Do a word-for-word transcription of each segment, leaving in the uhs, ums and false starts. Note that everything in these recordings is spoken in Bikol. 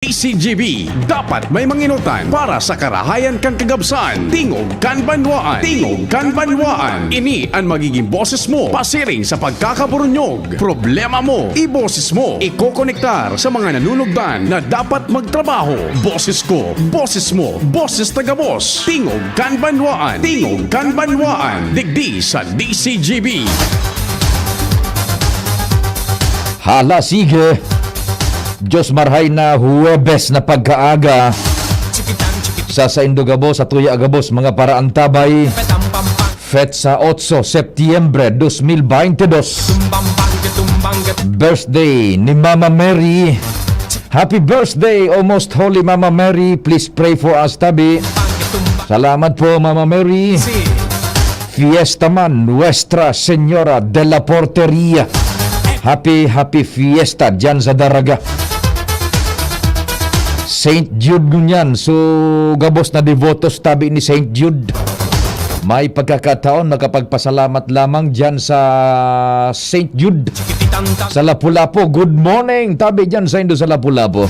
C G B, dapat may manginutan para sa karahayan kan kagabsan. Tingog kan banwaan. Tingog kan banwaan. Ini an magiging boses mo pasiring sa pagkakaburunyog. Problema mo, iboses mo. Ikokonektar sa mga nanunugdan na dapat magtrabaho. Boses ko, boses mo, boses ta gabos. Tingog kan banwaan. Tingog kan banwaan. Digdi sa D C G B. Hala, sige. Diyos marhay na Huwebes na pagkaaga. Sa saindo gabos, sa tuya gabos, mga paraantabay. Fetsa otso, Setyembre dos mil baynte dos. Birthday ni Mama Mary. Happy birthday, O Most Holy Mama Mary. Please pray for us, tabi. Salamat po, Mama Mary. Fiesta man, Nuestra Señora de la Porteria. Happy, happy fiesta dyan sa Daraga. Saint Jude ngunyan. So, gabos na devotos tabi ni Saint Jude. May pagkakataon, makapagpasalamat lamang dyan sa Saint Jude. Sa Lapu-Lapu. Good morning, tabi dyan sa Indo sa Lapu-Lapu.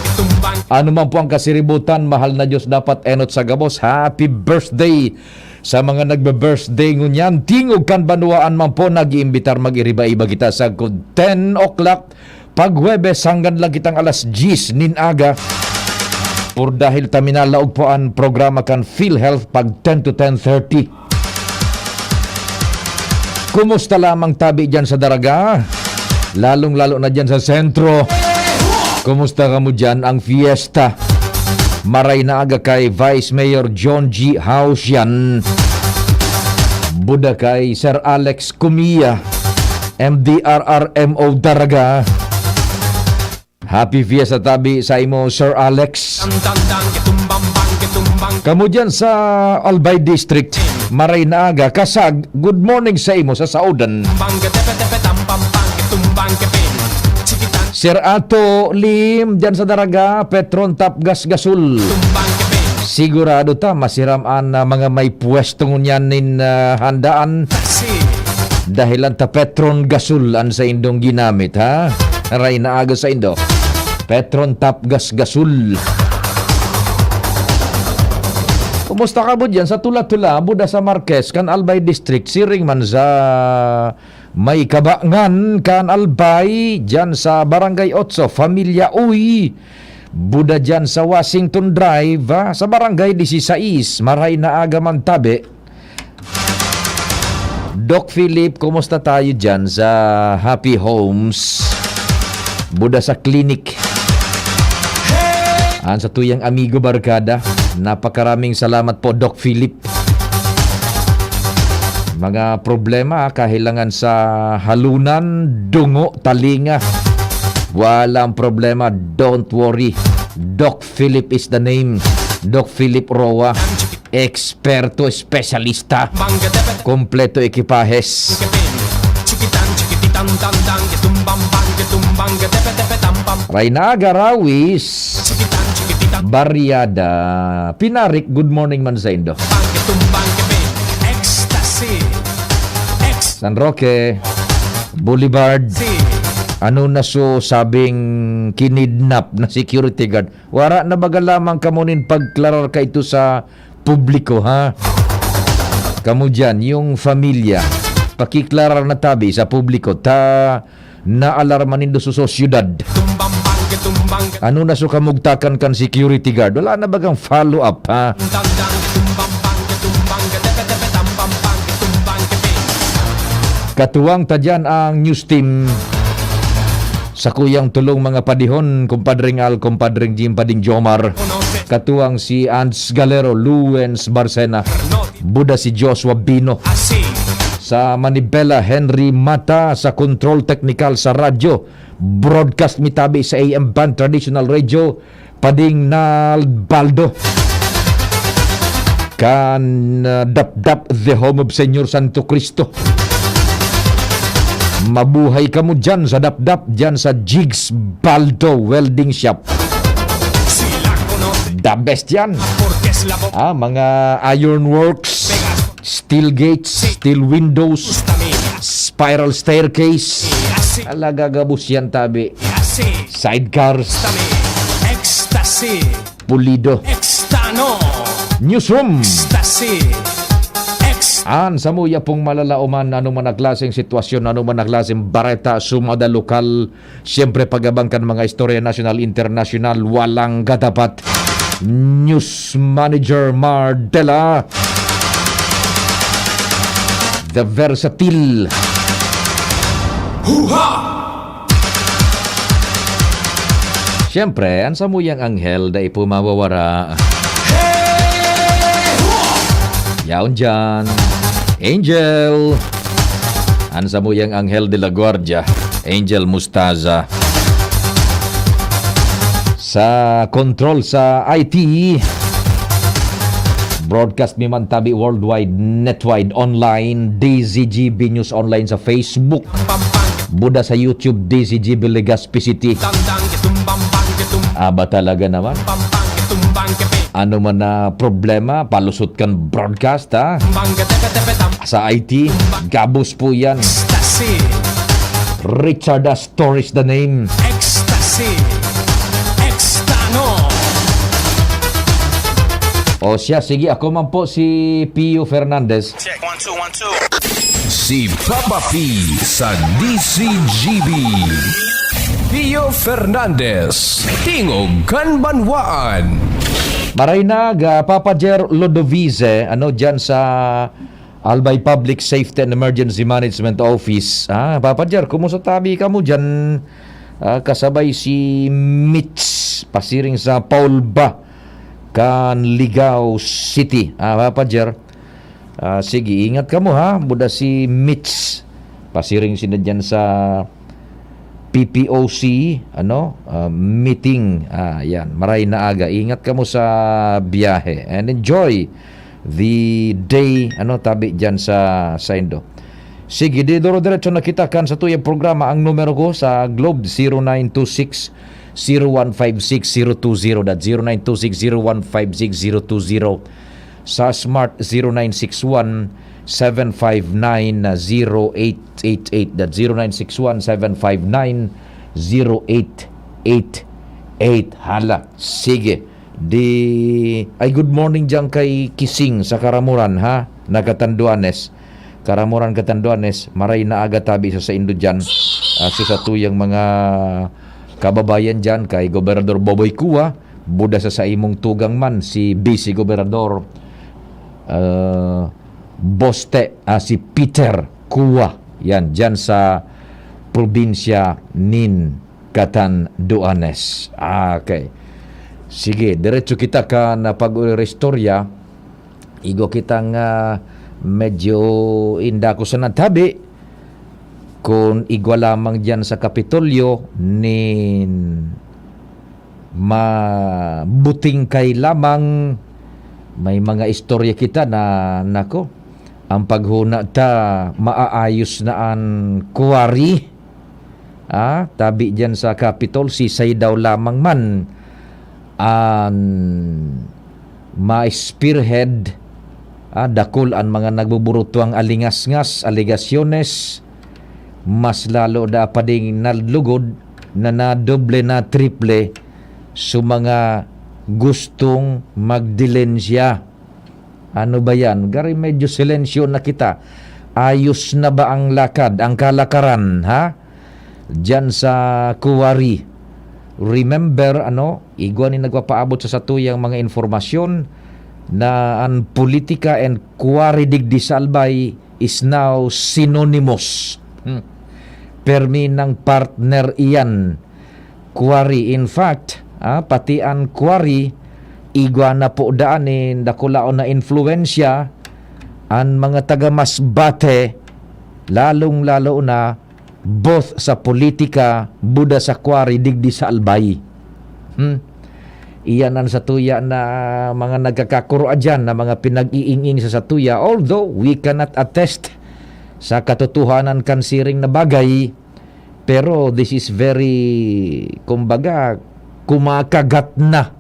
Ano man po ang kasiributan, mahal na Diyos, dapat enot sa gabos. Happy birthday sa mga nagbe-birthday ngunyan. Tingog kan banwaan man po, nag-iimbitar, mag-iriba-iba kita sa good ten o'clock pag Huwebes hanggang lang kitang alas diyes nin aga. Por dahil ta minalaog po an programa kan PhilHealth pag ten to ten thirty. Kumusta lamang tabi dyan sa Daraga? Lalong-lalo na dyan sa sentro. Kumusta kamo dyan ang fiesta? Maray na aga kay Vice Mayor John G. Hausian. Buda kay Sir Alex Cumia, M D R R M O Daraga. Happy Fiesta tabi sa imo, Sir Alex. Kamo dyan sa Albay District, maray na aga, kasag, good morning sa imo sa Saudan. Sir Ato Lim, dyan sa Daraga, Petron Tapgas Gasol. Sigurado ta, masiram an, ah, mga may pwesto ngunyan nin, ah, handaan. Dahilan ta Petron Gasol an saindong ginamit, ha? Aray na aga saindo. Petron Tapgas Gasol. Kumusta kamo dyan sa Tula-Tula, Buda sa Marquez, kan Albay District, siring man sa may kabangan kan Albay, dyan sa Barangay Otso, Familia Uy, Buda dyan sa Washington Drive, ah, sa Barangay Disisais, maray na aga man tabi. Doc Philip, kumusta tayo dyan sa Happy Homes? Buda sa clinic. An sa tuyang amigo barkada, napakaraming salamat po, Doc Philip. Mga problema, kahilangan sa halunan, dungo, talinga. Walang problema, don't worry. Doc Philip is the name. Doc Philip Roa. Eksperto, espesyalista. Kompleto ekipahes. Raynaga Rawis. Barriada. Pinarik, good morning man saindo. San Roque. Boulevard. Ano na so sabing kinidnap na security guard? Wara na baga lamang kamo nin pagklarar kaito sa publiko, ha? Kamo diyan, yung familia, pakiklarar na tabi sa publiko, ta naalarma nindo sa sosyedad. Ano na so kamugtakan kan security guard? Wala na bagang follow-up, ha? Katuwang ta diyan ang news team. Sakuyang tulong mga padihon, Kumpadring Al, Kumpadring Jim, Pading Jomar. Katuwang si Ans Galero, Luwens Barcena, Buda si Joshua Bino. Sa Manibela, Henry Mata, sa Control Technical sa radyo. Broadcast mi tabi sa A M Band Traditional Radio, Pading Nalbaldo. Kan, ah, Dapdap, the home of Señor Santo Cristo. Mabuhay kamo dyan sa Dapdap, dyan sa Jigs Baldo Welding Shop. The best yan. Ah, mga iron works, steel gates, steel windows, spiral staircase. Talaga gabos yan, tabi. Sidecars. Ecstasy. Pulido. Extano. Newsroom. Ecstasy. Ex. An samuya pong malalaoman, ano man na klaseng sitwasyon, ano man na klaseng bareta, sumada lokal, siyempre pag-abang kan mga istorya nasyonal, internasyonal, walang katapat. News Manager Mardela, the versatile. Huha! Siyempre, an samuyang anghel dai po mawawara. Yaon dyan. Angel. An samuyang anghel de la guardia. Angel Mustaza. Sa control sa I T. Broadcast mi man tabi worldwide, netwide, online, D Z G B News Online sa Facebook. Buda sa YouTube, D Z G B Legazpi City. Tandang itum bambang itum. Aba talaga naman. Bambang itum bang kepe. Ano man na problema, palusot kan broadcast ha. Bang ketepe tepe tam. Sa I T, gabos po yan. Ecstasy. Richard Astor is the name. Ecstasy. Extano. O siya, sige, ako man po si Pio Fernandez. Check one two one two. Si Papa P sa D Z G B. Pio Fernandez, Tingog kan Banwaan. Maray na aga, Papa Jer Lodovize, ano, dyan sa Albay Public Safety and Emergency Management Office. Ah, Papa Jer, kumusta tabi kamo dyan? Ah, kasabay si Mitch, pasiring sa Paul Ba, kan Ligao City. Ah, Papa Jer, ah, sige, ingat kamo ha. Buda si Mitch, pasiring sinda dyan sa P P O C, ano, ah, meeting. Ah, yan. Maray na aga. Ingat kamo sa biyahe. And enjoy the day, ano, tabi dyan sa saindo. Sige, di duro-diretso na kita kan satuyang programa. Ang numero ko sa Globe, zero nine two six, zero one five six, zero two zero. That zero nine two six, zero one five six, zero two zero. Sa Smart, zero nine six one, seven five nine, zero eight eight eight. That zero nine six one, seven five nine, zero eight eight eight. Hala, sige. Di, ay, good morning dyan kay Kising sa Karamuran, ha? Na Catanduanes. Karamuran, Catanduanes, maray na aga tabi sa saindo dyan. Ah, sa satuyang mga kababayan dyan, kay Gobernador Boboy Cua, buda sa saimong tugang man, si Vice Gobernador, ah, Boste, ah, si Peter Cua. Yan, dyan sa probinsya nin Catanduanes. Ah, okay. Sige, diretso kita kan pag-istorya. Igwa kitang, ah, medyo inda ko sa natabi. Kun igwa lamang diyan sa Kapitolyo, nin mabuting kay lamang, may mga istorya kita na, nako, ang paghuna ta, maaayos na an quarry. Ah, tabi diyan sa Capitol, sisay daw lamang man an ma-spearhead, ah, dakul an mga nagbuburutwang alingasngas, alegasyones, mas lalo da pa ding nalugod na nadoble na triple sa mga gustong magdilensya. Ano ba yan? Gari medyo silensyo na kita. Ayos na ba ang lakad, ang kalakaran, ha? Diyan sa Kuwari. Remember, ano, igwa ni nagpapaabot sa satuyang mga informasyon na ang politika and Kuwari digdi sa Albay is now synonymous. Hmm. Permi ng partner iyan. Kuwari. In fact, ah, pati an Kuwari, igwa na po daan nin dakulaon na influensya an mga taga Masbate, lalong-lalo na both sa politika, buda sa Kuwari, digdi sa Albay. Hmm. Iyan an satuya na mga nagkakakuro dyan, na mga pinag-iing-ing sa satuya. Although, we cannot attest sa katotohanan kan siring na bagay, pero this is very, kumbaga, kumakagat na.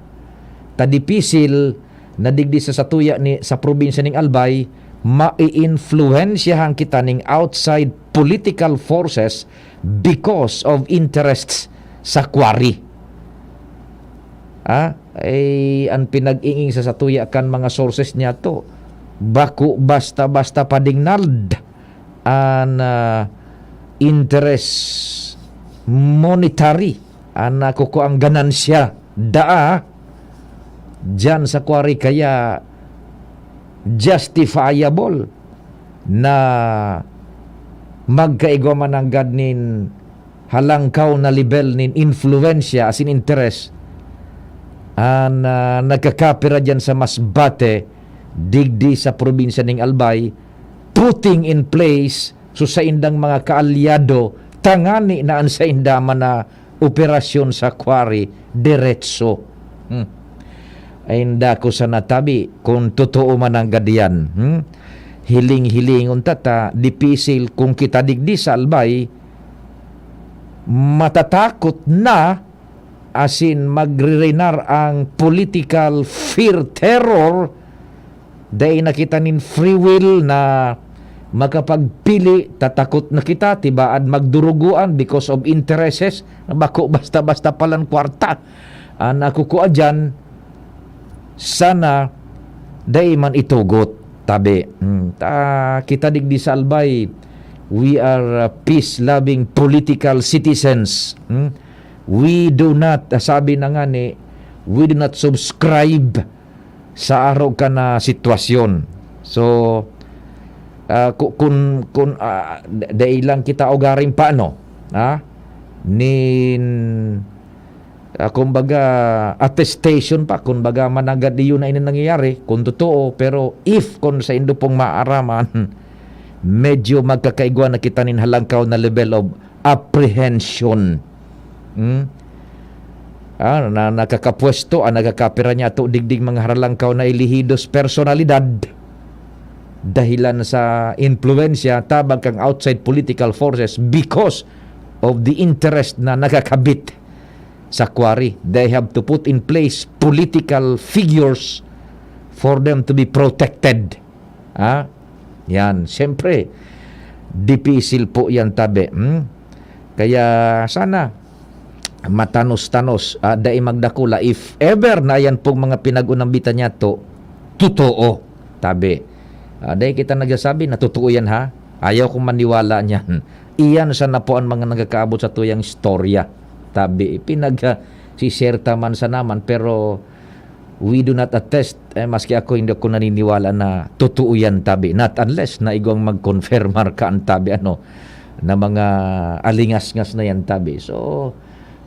Ta dipisil na digdi sa satuya ni, sa probinsya ning Albay, maiinfluwensyahan kita ning outside political forces because of interests sa Kuwari. Ah, eh, an pinag-inging sa satuya kan mga sources niyato, bako basta-basta padingnald an, ah, interest monetary, an nakukuang ganansya daa diyan sa quarry, kaya justifiable na magkaigwa man nanggad nin halangkaw na lebel nin influensya asin interes an, ah, nagkakapira diyan sa Masbate, digdi sa probinsya ning Albay, putting in place so saindang mga kaalyado, tangani na an sainda man na operasyon sa quarry diretso. Hmm. Ay, inda ko sana tabi kung totoo man nanggad iyan. Hmm? Hiling-hilingon ta ta, dipisil kung kita digdi sa Albay, matatakot na, asin magre-reinar ang political fear terror, dai na kita nin free will na makapagpili, tatakot na kita, tibaad magdurugoan because of interests na bako basta-basta palan kwarta an nakukua diyan. Sana dai man itugot, tabi. Hmm, ta, kita digdi sa Albay, we are, uh, peace-loving political citizens. Hmm? We do not, uh, sabi na nga ni, we do not subscribe sa arog ka na sitwasyon. So, ah, ku-, kun, kun, ah, da-, dai lang kita ugaring paano, ha? Nin, ah, kumbaga, attestation pa, kumbaga, mananggad iyo na ini nangyayari, kung totoo, pero if, kung saindo pong maaraman, medyo magkakaigwa na kita nin halangkaw na level of apprehension. Hmm? Ah, na nakakapwesto, ah, nagkakapira niya to digdig mga haralangkaw na elehidos personalidad dahilan sa impluwensya tabang kang outside political forces because of the interest na nakakabit sa quarry. They have to put in place political figures for them to be protected. Ha? Yan, siyempre, dipisil po yan, tabi. Hmm? Kaya sana, matanos-tanos, ah, dai magdakula. If ever na yan pong mga pinag-unambitan niya to, totoo, tabi. Ah, dai kita nagsasabi na totoo yan, ha? Ayaw kong maniwala niyan. Iyan sana po ang mga nagkakaabot sa tuyang istorya. Tabi, pinag, ah, siserta man sa naman, pero we do not attest. Eh, maski ako, hindi ako naniniwala na totoo yan, tabi. Not unless na igwang mag-confirmar ka an tabi, ano, na mga alingasngas na yan, tabi. So,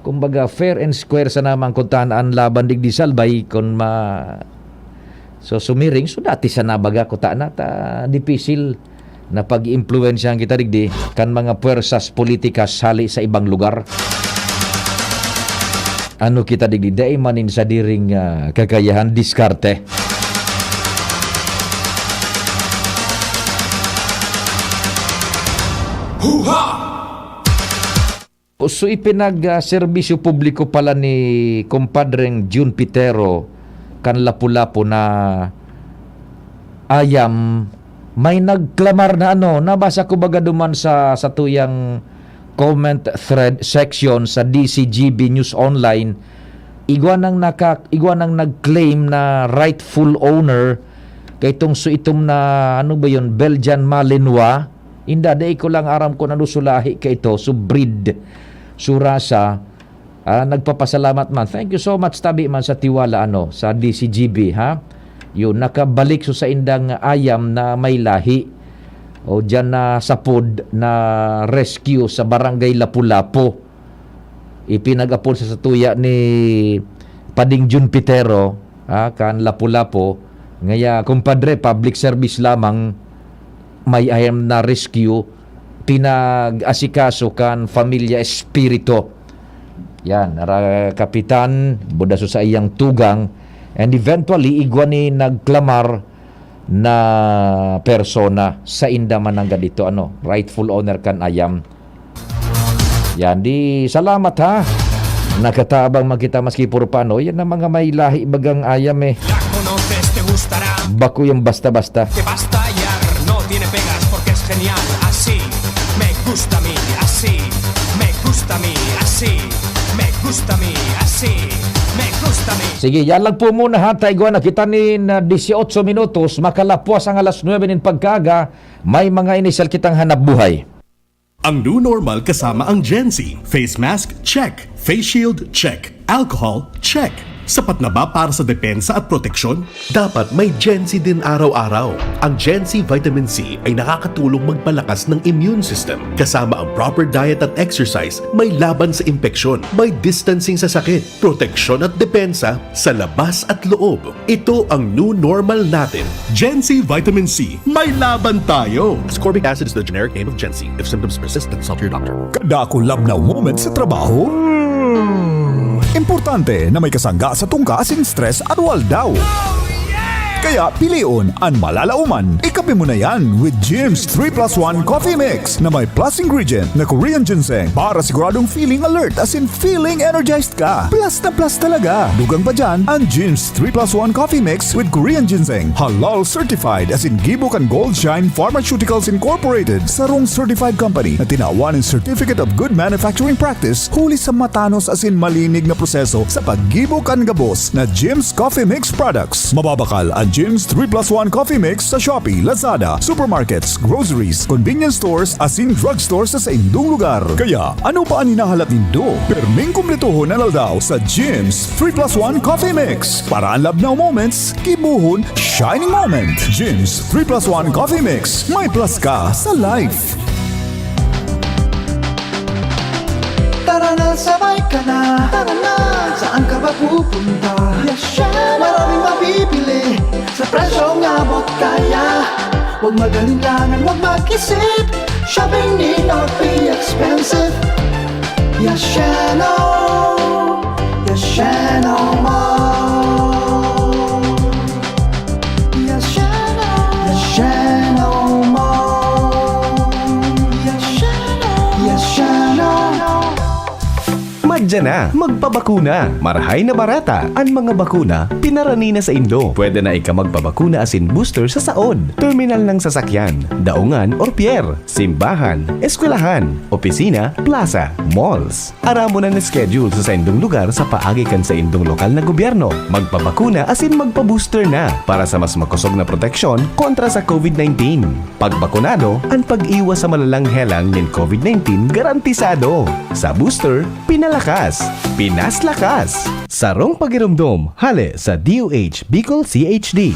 kumbaga, fair and square sa naman kung taan an laban digdi sa Albay, kung ma-, so, sumiring, so, dati sa nabaga ko ta na ta, dipisil na pag-iimpluwensyahan kita digdi kan mga puwersas politika sali sa ibang lugar. Ano kita digdi? Dai man nin sadiring, ah, kakayahan, diskarte. Huha! So, ipinag, ah, serbisyo publiko pala ni Kumpadreng Jun Pitero kan Lapu-Lapu na ayam, may nagklamar na ano, nabasa ko baga duman sa, sa tuyang comment thread section sa D C G B News Online. Igwa nang naka-, igwa nang nag-claim na rightful owner kay itong su-, itom na, ano ba yun, Belgian Malinois. Inda, dai ko lang aram kung ano su lahi ka ito, su breed, su rasa. Ah, nagpapasalamat man. Thank you so much, tabi man sa tiwala, ano, sa D C G B, ha? Yun, nakabalik su saindang ayam na may lahi. O diyan na sapod na rescue sa Barangay Lapu-Lapu. Ipinag-apod sa satuya ni Pading Jun Pitero, ah, kan Lapu-Lapu. Ngaya, kumpadre, public service lamang, may ayam na rescue, pinag-asikaso kan Familia Espirito. Yan, ara, kapitan, buda su saiyang tugang, and eventually, igwa ni nagklamar na persona, sainda man nanggad ito, ano, rightful owner kan ayam. Yan, di, salamat, ha. Nakatabang man kita maski puro pano. Yan ang mga may lahi bagang ayam, eh. La conoces, te gustará. Bako yung basta-basta. Que basta ya, no tiene pegas porque es genial. Así me gusta a mí, así me gusta a mí, así me gusta a mí, así. Sige, yan lang po muna ha. Taigwa na kita nin, ah, dieciocho minutos. Makalapwas ang alas nuebe nin pagkaaga. May mga inisyal kitang hanap buhay. Ang new normal kasama ang Gen Z. Face mask, check. Face shield, check. Alcohol, check. Sapat na ba para sa depensa at proteksyon? Dapat may Gen Z din araw-araw. Ang Gen Z Vitamin C ay nakakatulong magpalakas ng immune system. Kasama ang proper diet at exercise, may laban sa impeksyon, may distancing sa sakit, proteksyon at depensa sa labas at loob. Ito ang new normal natin. Gen Z Vitamin C, may laban tayo! Ascorbic acid is the generic name of Gen Z. If symptoms persist, consult your doctor. Kada akong labnaw moment sa trabaho, importante na may kasangga sa tungka asin stress aroaldaw. Kaya pilion an malalaoman. Ikape mo na yan with Jim's three plus one Coffee Mix na may plus ingredient na Korean ginseng para siguradong feeling alert asin feeling energized ka. Plus na plus talaga. Dugang pa dyan, an Jim's three plus one Coffee Mix with Korean ginseng. Halal certified asin gibo kan Gold Shine Pharmaceuticals Incorporated, sarong certified company na tinawan nin Certificate of Good Manufacturing Practice huli sa matanos asin malinig na proseso sa paggibo kan gabos na Jim's Coffee Mix products. Mababakal an Jim's three plus one Coffee Mix sa Shopee, Lazada, supermarkets, groceries, convenience stores asin drugstores sa saindong lugar. Kaya, ano pa an hinahalat nindo? Perming kumpletohon an aldaw sa Jim's three plus one Coffee Mix. Para an labnaw moments, gibohon shining moment. Jim's three plus one Coffee Mix. May plus ka sa life. Tara na, sabay ka na. Tara na, saan ka ba pupunta? Yashano! Maraming mabibili sa presyong abot kaya. Huwag mag-alinlangan, huwag mag-isip. Shopping need not be expensive. Yashano! Yashano Mall! Yashano! Yashano Mall! Yashano! Yashano! Madya na, magpabakuna! Marahay na barata an mga bakuna, pinarani na saindo. Pwede na ika magpabakuna asin booster sa saod, terminal ng sasakyan, daungan or pier, simbahan, eskwelahan, opisina, plaza, malls. Aramon an schedule sa saindong lugar sa paagi kan saindong lokal na gobyerno. Magpabakuna asin magpa-booster na para sa mas makosog na proteksyon kontra sa COVID nineteen. Pagbakunado, an pag-iwas sa malalang helang nin COVID nineteen garantisado. Sa booster, pinalakas, pinaslakas. Sarong pagiromdom, hale sa D O H Bicol C H D.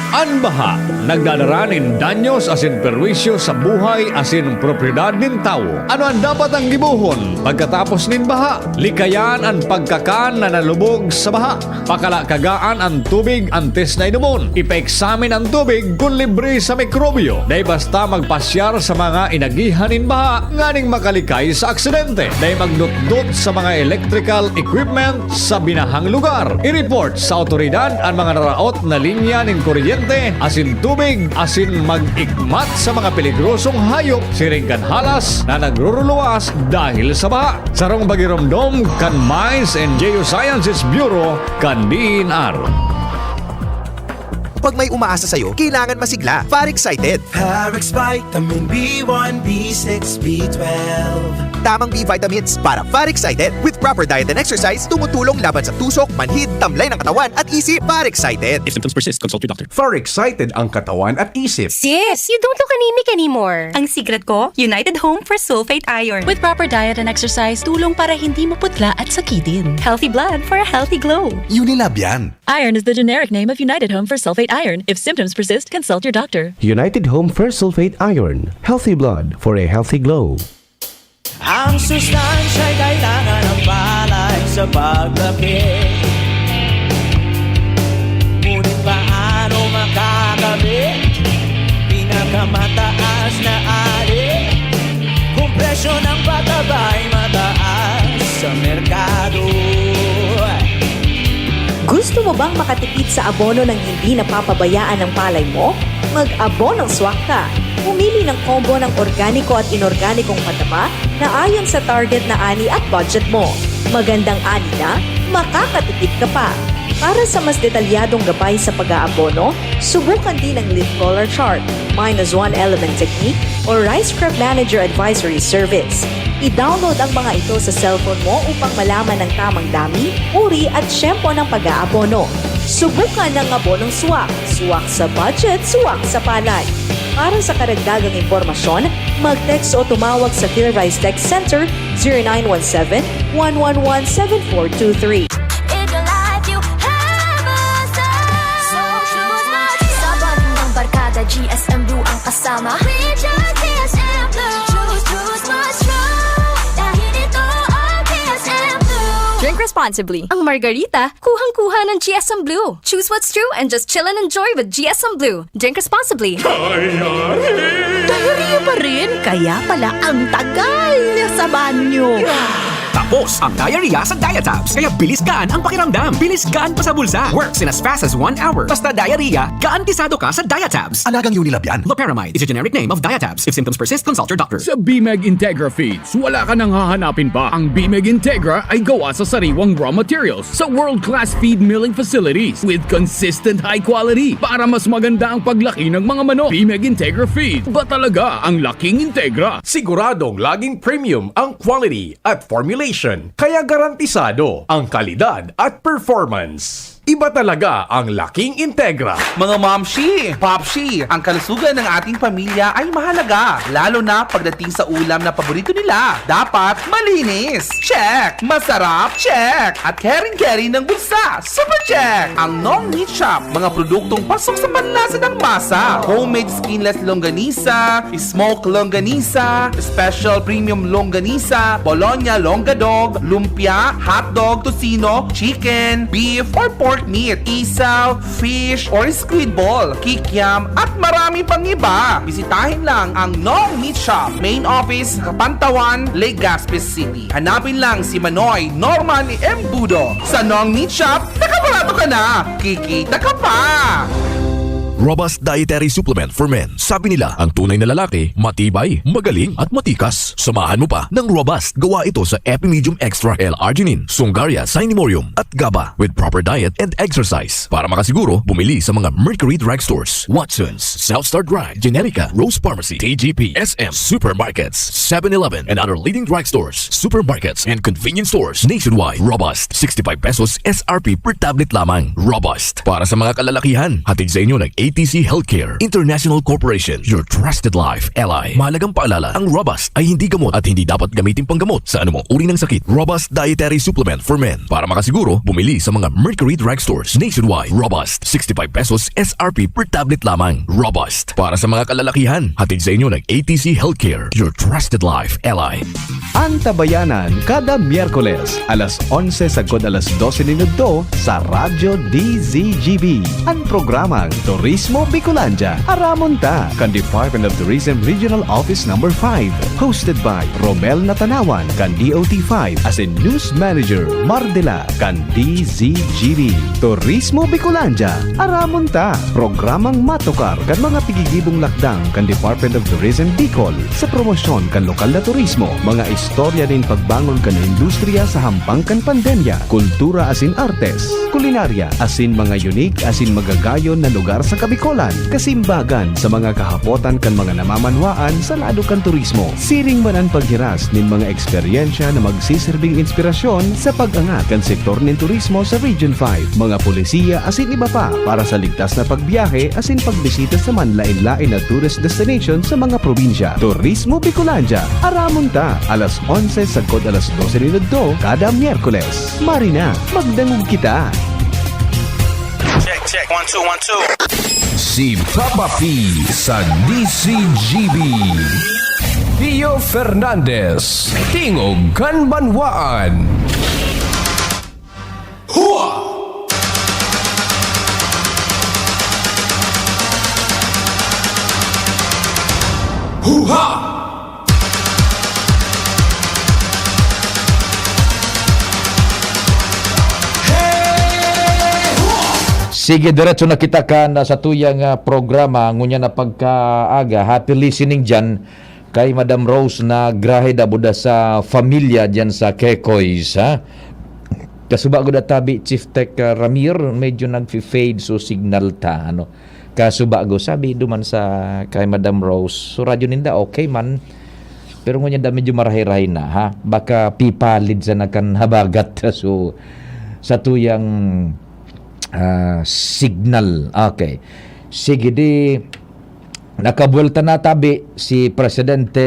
An baha nagdadara nin danyos asin perwisyo sa buhay asin propiedad nin tawo. Ano an dapat ang gibohon pagkatapos nin baha? Likayan an pagkakan na nalubog sa baha. Pakalakagaan an tubig antes na inomon. Ipaeksamin an tubig kun libre sa mikrobyo. Dai basta magpasyar sa mga inagihan nin baha nganing makalikay sa aksidente. Dai magdotdot sa mga electrical equipment sa binahang lugar. I-report sa awtoridad an mga naraot na linya nin kuryente asin tubig asin mag-ikmat sa mga peligrosong hayop siring kan halas na nagruruluwas dahil sa baha. Sarong pagiromdom kan Mines and Geosciences Bureau kan D E N R. Pag may umaasa sa'yo, kailangan masigla. Far Excited! Parex Vitamin B one, B six, B twelve. Tamang B vitamins para Far Excited. With proper diet and exercise, tumutulong laban sa tusok, manhid, tamlay ng katawan at isip. Far Excited! If symptoms persist, consult your doctor. Far excited ang katawan at isip. Sis, you don't look anemic anymore. Ang secret ko, United Home for Sulfate Iron. With proper diet and exercise, tulong para hindi maputla at sakitin. Healthy blood for a healthy glow. Unilab yan. Iron is the generic name of United Home for Sulfate Iron. If symptoms persist, consult your doctor. United Home Fersulfate Iron. Healthy blood for a healthy glow. Ang sustansya'y kailangan ng palay sa paglaki. Ngunit paano makakabit? Pinakamataas na ali. Kung presyo ng pataba'y mataas sa merkado. Gusto mo bang makatipid sa abono nang hindi napapabayaan ang palay mo? Mag-abonong swak ka. Pumili ng combo ng organiko at inorganikong pataba na ayon sa target na ani at budget mo. Magandang ani na, makakatipid ka pa. Para sa mas detalyadong gabay sa pag-aabono, subukan din ang leaf collar chart, minus one element technique, o Rice Crop Manager Advisory Service. I-download ang mga ito sa cellphone mo upang malaman ang tamang dami, uri at tiyempo ng pag-aabono. Subukan ang abonong swak. Swak sa budget, swak sa palay. Para sa karagdagang impormasyon, mag-text o tumawag sa Phil Rice Tech Center, zero nine one seven, one one one, seven four two three. In your life, you have a star. So choose Mars. Sa bonding ng barkada, G S M Blue ang kasama. We choose G S M Blue. Choose, choose Mars Blue. Dahil ito ang G S M Blue. Drink responsibly. Ang Margarita, kuhang-kuha ng G S M Blue. Choose what's true and just chill and enjoy with G S M Blue. Drink responsibly. Diarrhea pa rin? Kaya pala ang tagal niya sa banyo. Tapos ang diarrhea sa Diatabs. Kaya bilis gaan ang pakiramdam. Bilis gaan pa sa bulsa. Works in as fast as one hour. Basta diarrhea, garantisado ka sa Diatabs. Alagang Unilab yan. Loperamide is a generic name of Diatabs. If symptoms persist, consult your doctor. Sa Bimeg Integra Feeds, wala ka nang hahanapin pa. Ang Bimeg Integra ay gawa sa sariwang raw materials sa world-class feed milling facilities with consistent high quality para mas maganda ang paglaki ng mga manok. Bimeg Integra Feeds, ba talaga ang laking Integra? Siguradong laging premium ang quality at formulation, kaya garantisado ang kalidad at performance. Iba talaga ang laking Integra. Mga momshi, popshi, ang kalusugan ng ating pamilya ay mahalaga, lalo na pagdating sa ulam na paborito nila. Dapat malinis. Check! Masarap. Check! At caring-caring ng bulsa. Super check! Ang Nong Meat Shop, mga produktong pasok sa panlasa ng masa. Homemade skinless longganisa, smoke longganisa, special premium longganisa, Bologna longgadog, lumpia, hotdog, tocino, chicken, beef, or pork meat, isaw, fish, or squid ball, kikiam, at marami pang iba. Bisitahin lang ang Nong Meat Shop, main office, Kapantawan, Legazpi City. Hanapin lang si Manoy Norman Embudo. Sa Nong Meat Shop, nakabarato ka na! Kikita ka pa! Robust Dietary Supplement for Men. Sabi nila, ang tunay na lalaki, matibay, magaling, at matikas. Samahan mo pa ng Robust. Gawa ito sa Epimedium Extra L-Arginine, Sungaria, Cinemorium, at GABA. With proper diet and exercise. Para makasiguro, bumili sa mga Mercury Drugstores, Watson's, South Star Drug, Generica, Rose Pharmacy, T G P, S M, supermarkets, seven eleven, and other leading drugstores, supermarkets, and convenience stores nationwide. Robust, sixty-five pesos S R P per tablet lamang. Robust. Para sa mga kalalakihan, hatid sa inyo ng A T C Healthcare International Corporation, your trusted life ally. Mahalagang paalala, ang Robust ay hindi gamot at hindi dapat gamitin panggamot sa anumang uri ng sakit. Robust Dietary Supplement for Men. Para makasiguro, bumili sa mga Mercury Drugstores nationwide. Robust, sixty-five pesos S R P per tablet lamang. Robust. Para sa mga kalalakihan, hatid sa inyo ng A T C Healthcare, your trusted life ally. Antabayanan kada Miyerkules, alas onse sagkod alas dose nin udto sa Radyo D Z G B. An programang Turismo Bicolandia, aramon ta, kan Department of Tourism Regional Office Number five. Hosted by Romel Natanawan, kan D O T five, asin News Manager Mardela, kan D Z G B. Turismo Bicolandia, aramon ta. Programang matukar kan mga pigigibong lakdang kan Department of Tourism Bicol sa promosyon kan lokal na turismo, mga istorya nin pagbangon kan industriya sa hampang kan pandemya, kultura asin artes, kulinarya, asin mga unique asin magagayon na lugar sa Kabicolan, kasimbagan sa mga kahapotan kan mga namamanwaan sa lado kan turismo. Siring man an paghiras nin mga eksperyensya na magsiserbing inspirasyon sa pag-angat kan sektor nin turismo sa Region five, mga polisiya asin iba pa para sa ligtas na pagbiyahe asin pagbisita sa manlaen-laen na tourist destination sa mga probinsya. Turismo Bicolandia, aramon ta, alas onse sagkod alas dose nin udto kada Miyerkules. Marina, magdangog kita! Check, check. One, two, one, two. Si Papa P sa D Z G B. Pio Fernandez, Tingog kan Banwaan. Hua! Huha! Sige, diretso na kita kan satuyang, ah, programa. Ngunyan na pagkaaga, happy listening diyan kay Madam Rose na grahe dabuda sa familia diyan sa Quecoys, ha? Kasubago da tabi, Chief Tech, ah, Ramir, medyo nagfi-fade so signal ta, ano. Kasubago, sabi duman sa kay Madam Rose, so radyo ninda okay man, pero ngunyan da medyo marahay-rahay na, ha? Baka pipalid sana kan habagat so sa tuyang, ah, signal. Okay. Sige, di nakabuwelta na tabi si Presidente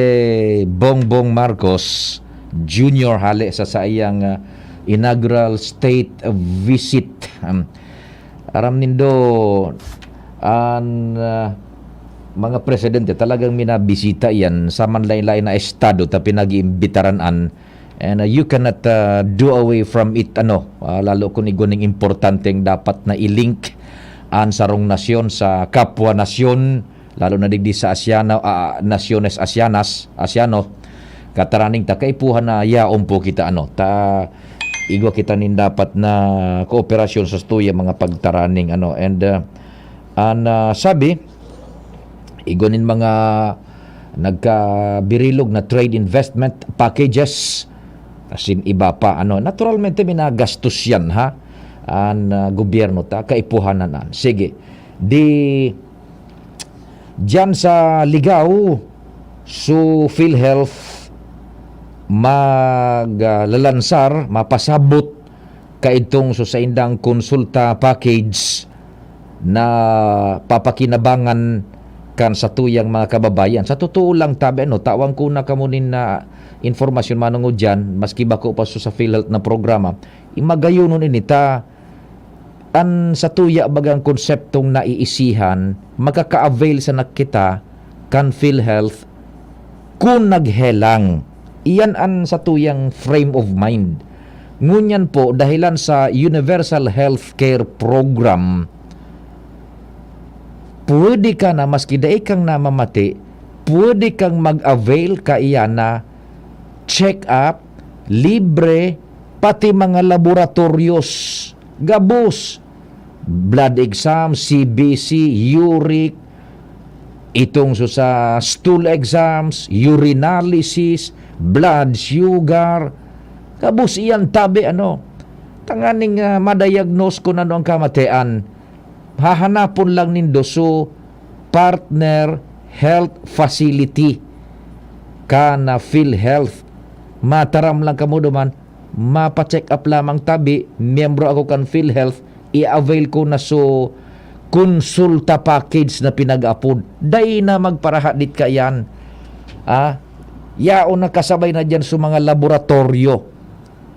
Bongbong Marcos Junior hale sa saiyang, ah, inaugural state visit. Um, aram nindo, an, ah, mga presidente talagang minabisita yan sa manlain-lain na estado ta pinag-iimbitaran an. And, ah, you cannot, ah, do away from it, ano, ah, lalo kun igwa ning importanteng dapat na i-link an sarong nasyon sa kapwa nasyon, lalo na digdi sa Asiano, ah, Naciones Asianas, Asiano, kataraning ta kaipuhan na yaon po kita, ano, ta igwa kita nin dapat na kooperasyon sa tuya mga pagtaraning, ano, and, ah, an, ah, sabi, igwa nin mga nagkabirilog na trade investment packages, asin iba pa, ano, naturalmente minagastos yan, ha, an, ah, gobyerno ta kaipuhanan an. Sige, di diyan sa Ligao, so PhilHealth mag, ah, lalansar, mapasabot kaidtong so saindang konsulta package na papakinabangan kan satuyang mga kababayan. Sa totoo lang, tabi, ano, tawan ko na kamo nin, ah, informasyon manungod diyan, maski bako pa so sa PhilHealth na programa, imagayonon ini ta an satuya bagang konseptong naiisihan, makaka-avail sana kita kan PhilHealth kun naghelang. Iyan an satuyang frame of mind. Ngunyan po, dahilan sa Universal Healthcare Program, pwede ka na, maski dai kang namamati, pwede kang mag-avail kaiyan na check-up, libre, pati mga laboratorios, gabos, blood exam, C B C, uric, itong so sa stool exams, urinalysis, blood sugar, gabos iyan tabi, ano. Tanganing, ah, ma-diagnose kun ano ang kamatian, hahanapon lang nindo so partner health facility kan PhilHealth. Mataram lang kamo duman, mapa-check up lamang tabi, miyembro ako kan PhilHealth, i-avail ko na so konsulta package na pinag-apod. Dai na magparaha dit kaiyan. Ah, yaon na kasabay na diyan so mga laboratoryo.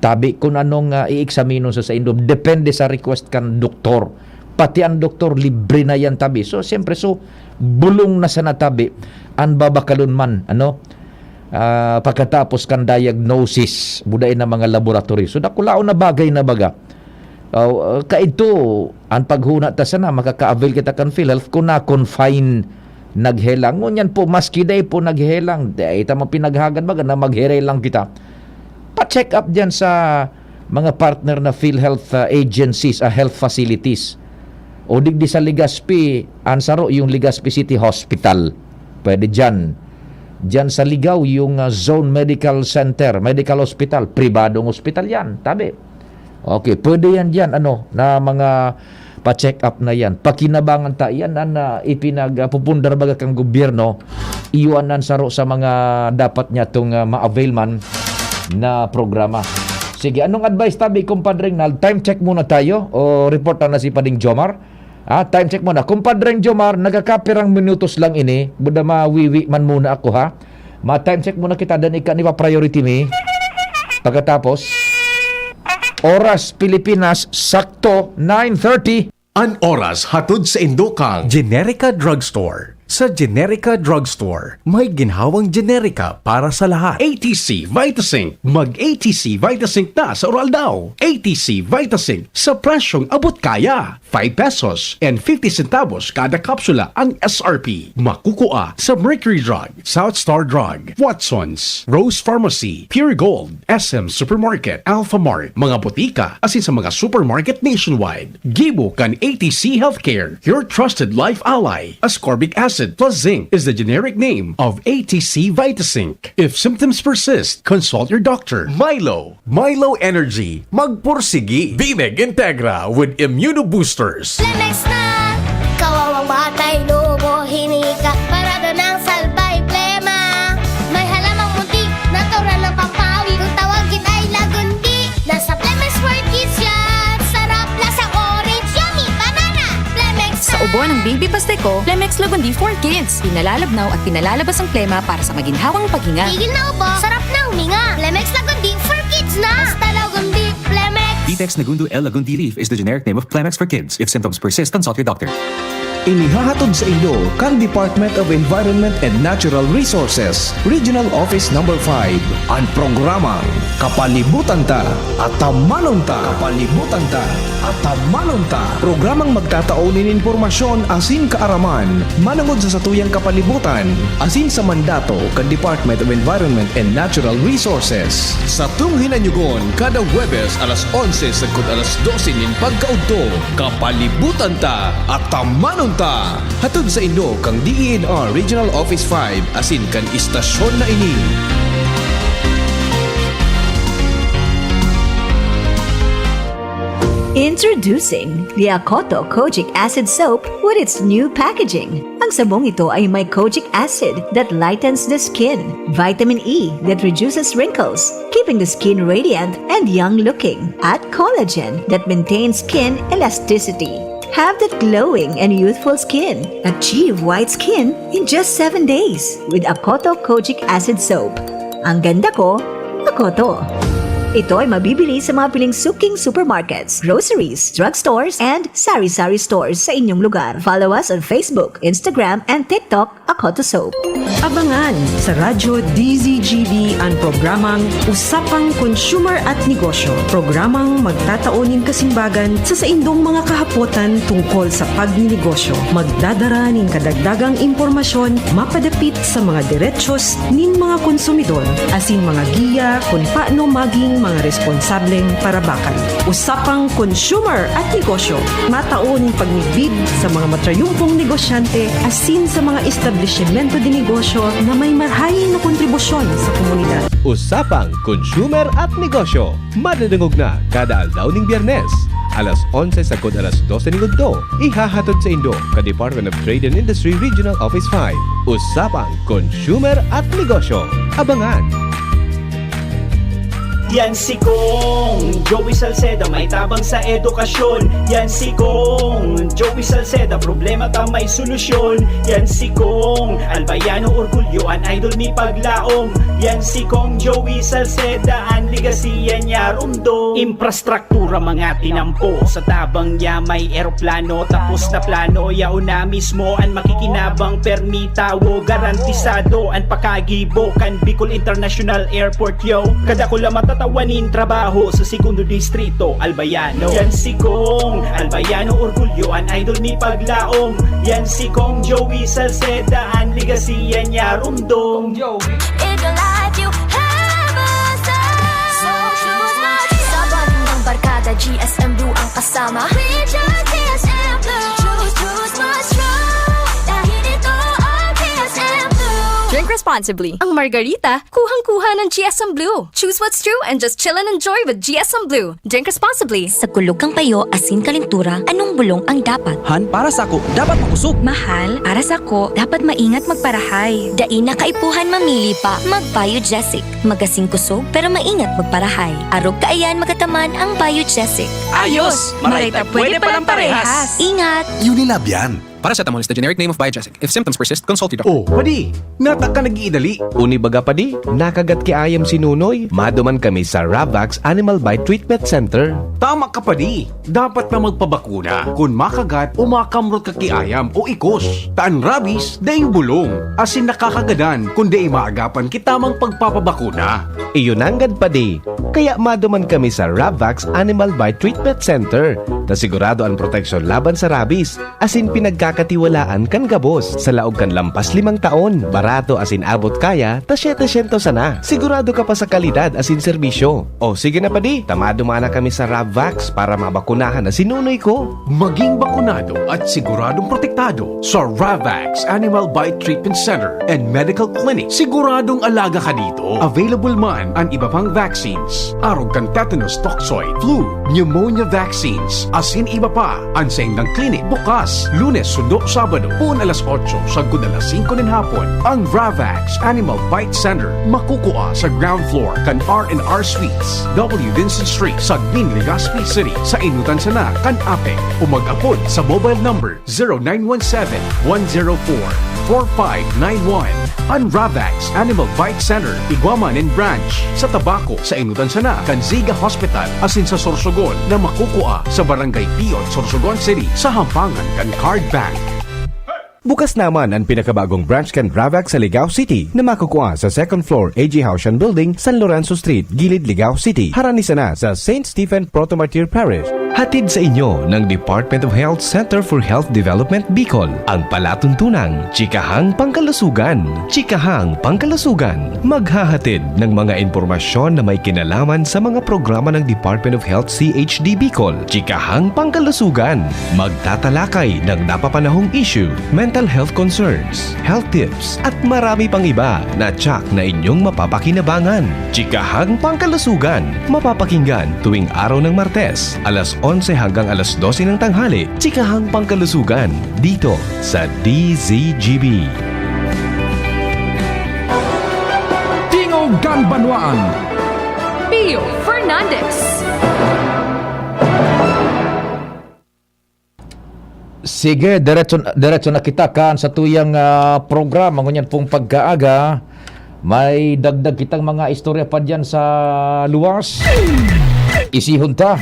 Tabi kun anong, ah, iiksaminon sa saindo, depende sa request kan doktor. Pati an doktor, libre na yan tabi. So, siyempre, so, bulong na sana tabi an babakalon man, ano? Ah, pagkatapos kan diagnosis, buda na mga laboratory. So, dakulaon na bagay na baga. Ah, kaidto, an paghuna ta sana, makaka-avail kita kan PhilHealth kun na-confine, naghelang. Ngunyan po, maski dai po naghelang, dai ta man pinaghagad baga na maghelang kita. Pa-check up diyan sa mga partner na PhilHealth, ah, agencies, ah, health facilities. O digdi sa Legazpi, an saro yung Legazpi City Hospital. Pwede diyan. Diyan sa Ligao, yung, ah, Zone Medical Center, Medical Hospital, pribadong hospital yan, tabi. Okay, pwede yan diyan, ano, na mga pa-check up na yan. Pakinabangan ta yan, an, ah, ipinagpupundar baga kang gobyerno, iyo an, an saro sa mga dapat niya tong, ah, ma-avail man na programa. Sige, anong advice tabi, Compadre Nal? Time check muna tayo o report na si Pading Jomar? Ah, time check muna. Compadre Jomar, nagkakapirang minutos lang ini. Buda mawiwi man muna ako, ha? Ma-time check muna kita, dan ika ni pa-priority mi. Pagkatapos, oras Pilipinas, sakto, nine thirty. An oras hatod sa indo kang Generica Drugstore. Sa Generica Drugstore, may ginhawang generika para sa lahat. A T C Vitazinc. Mag A T C Vitazinc na sa Uraldaw. A T C Vitazinc sa presyong abot kaya. Five pesos and fifty centavos kada kapsula ang S R P. Makukua sa Mercury Drug, South Star Drug, Watson's, Rose Pharmacy, Pure Gold, S M Supermarket, Alpha Mart, mga botika, asin sa mga supermarket nationwide. Gibo kan A T C Healthcare, your trusted life ally. Ascorbic acid. plus zinc is the generic name of A T C Vitazinc. If symptoms persist, consult your doctor. Milo, Milo Energy, magpursigi. Bimeg Integra with Immunoboosters. Lemex na! Kawawang batay, lobo, hinika, parado ng salbay, plema. May halamang muntik, natural ng pampawi. Kung tawagin ay lagundi, nasa Lemex for Kids yan. Sarap, lasa orange, yummy, banana. Lemex Sa na! Ubo ng baby Pasteco, Lemex Lagundi for Kids. Pinalalabnaw at pinalalabas ang plema para sa maginhawang paghinga. Tigil na ubo, sarap na huminga. Lemex Lagundi for Kids na! Basta Lagundi, Lemex! Ditex Nagundo L Lagundi Leaf is the generic name of Plemex for Kids. If symptoms persist, consult your doctor. Inihahatod sa inyo kan Department of Environment and Natural Resources, Regional Office Number five, an programang Kapalibutan Ta, Atamanon Ta. Kapalibutan Ta, Atamanon Ta. Programang magtatao nin impormasyon asin kaaraman manongod sa satuyang kapalibutan asin sa mandato kan Department of Environment and Natural Resources. Satong hinanyogon kada Huwebes alas onse sagkod alas dose nin pagkaudto. Kapalibutan Ta, Atamanon Ta. Hatod sa inyo kan D E N R Regional Office five asin kan istasyon na ini. Introducing the Akoto Kojic Acid Soap with its new packaging. Ang sabong ito ay may kojic acid that lightens the skin, vitamin E that reduces wrinkles, keeping the skin radiant and young looking, at collagen that maintains skin elasticity. Have that glowing and youthful skin. Achieve white skin in just seven days with Akoto Kojic Acid Soap. Ang ganda ko, Akoto. Ito ay mabibili sa mga piling suking supermarkets, groceries, drugstores, and sari-sari stores sa inyong lugar. Follow us on Facebook, Instagram, and TikTok, Akoto Soap. Abangan sa Radyo D Z G B an programang Usapang Consumer at Negosyo, programang magtatao nin kasimbagan sa saindong mga kahapotan tungkol sa pagninegosyo. Magdadara nin kadagdagang impormasyon mapadapit sa mga derechos nin mga konsumidor asin mga giya kun paano maging mga responsableng parabakan. Usapang Consumer at Negosyo, matao nin pagmidbid sa mga matrayumpong negosyante asin sa mga establisimento de negosyo na may marahay na kontribusyon sa komunidad. Usapang Consumer at Negosyo, madadangog na kada aldaw ning Biyernes, alas onse sagkod alas dose ning udto. Ihahatod sa indo ka Department of Trade and Industry Regional Office five. Usapang Consumer at Negosyo. Abangan! Yan si Kong Joey Salceda, may tabang sa edukasyon. Yan si Kong Joey Salceda, problema ta may solusyon. Yan si Kong Albayano Orgulyo, an idol mi paglaom. Yan si Kong Joey Salceda, an legacy yan niya rumdom. Infrastruktura mga tinampo, sa tabang niya may eroplano, tapos na plano, yaon na mismo an makikinabang, permi tawo, garantisado an pakagibo kan Bicol International Airport, yo. Kadakula matatawan nin trabaho sa Segundo Distrito, Albayano. Yan si Kong Albayano Orgulyo, an idol mi paglaom. Yan si Kong Joey Salceda, an legacy yan niya rumdom. Joey. In your life, you have a star. So choose my star. Sa bonding ng barkada, G S M Blue ang kasama. We just G S M Blue. Choose, choose my star. Dahil ito ang G S M Blue. Drink responsibly. Ang Margarita, kuhang-kuha ng G S M Blue. Choose what's true and just chill and enjoy with G S M Blue. Drink responsibly. Sa kulog kan payo asin kalentura, anong bulong ang dapat? Han, para sako, dapat makosog. Mahal, para sako, dapat maingat magparahay. Dai na kaipuhan mamili pa, mag-Biogesic. Magasin kosog, pero maingat magparahay. Arog kaiyan magataman ang Biogesic. Ayos! Maray ta pwede palang parehas! Ingat! Unilab yan. Paracetamol is the generic name of Biogesic. If symptoms persist, consult your doctor. Oh, padi, nata ka nag-iidali. Uni baga, padi, nakagat ki ayam si Nunoy. Maduman kami sa Ravax Animal Bite Treatment Center. Tama ka, padi. Dapat na magpabakuna kun makagat o makamrot ka ki ayam o ikos. Ta an rabies, daing bulong, asin nakakagadan kun dai maagapan ki tamang pagpapabakuna. Iyo nanggad, padi. Kaya maduman kami sa Rabvax Animal Bite Treatment Center, na sigurado an proteksyon laban sa rabies, asin pinagkakatiwalaan kan gabos. Sa laog kan lampas limang taon, barato asin abot kaya ta setecientos sana. Sigurado ka pa sa kalidad asin serbisyo. O sige na padi, ta maduman na kami sa Rabvax para mabakunahan na si nunoy ko. Maging bakunado at siguradong protektado sa Ravax Animal Bite Treatment Center and Medical Clinic. Siguradong alaga ka dito. Available man an iba pang vaccines, arog kan tetanus toxoid, flu, pneumonia vaccines, asin iba pa. An saindang clinic bukas Lunes sundo Sabado, poon alas otso sagkod alas singko nin hapon. An Ravax Animal Bite Center makukua sa ground floor kan R and R Suites, W Vincent Street, Sagmin, Legazpi City, sa enotan sana kan APEC, o mag-apod sa mobile number zero nine one seven, one zero four, four five nine one. An Ravax Animal Bite Center igwa man nin branch sa Tabaco, sa enotan sana kan Ziga Hospital, asin sa Sorsogon na makukua sa Barangay Pion, Sorsogon City, sa hampangan kan Card Bank. Bukas naman an pinakabagong branch kan Ravax sa Ligao City, na makukua sa second floor A G Haushan Building, San Lorenzo Street, Gilid, Ligao City, harani sana sa Saint Stephen Proto-Martyr Parish. Hatid sa inyo ng Department of Health Center for Health Development Bicol, ang palatuntunang Chikahang Pangkalusugan. Chikahang Pangkalusugan, maghahatid ng mga impormasyon na may kinalaman sa mga programa ng Department of Health C H D Bicol. Chikahang Pangkalusugan, magtatalakay ng napapanahong issue, mental health concerns, health tips, at marami pang iba na tiyak na inyong mapapakinabangan. Chikahang Pangkalusugan, mapapakinggan tuwing araw ng Martes, alas onse hanggang alas dose ng tanghali. Chikahang Pangkalusugan, dito sa D Z G B. Tingog kan Banwaan. Pio Fernandez. Sige, diretso, diretso na kita kan satuyang, ah, programa ngunyan pong pagkaaga. May dagdag kitang mga istorya pa diyan sa luwas. Isihon ta.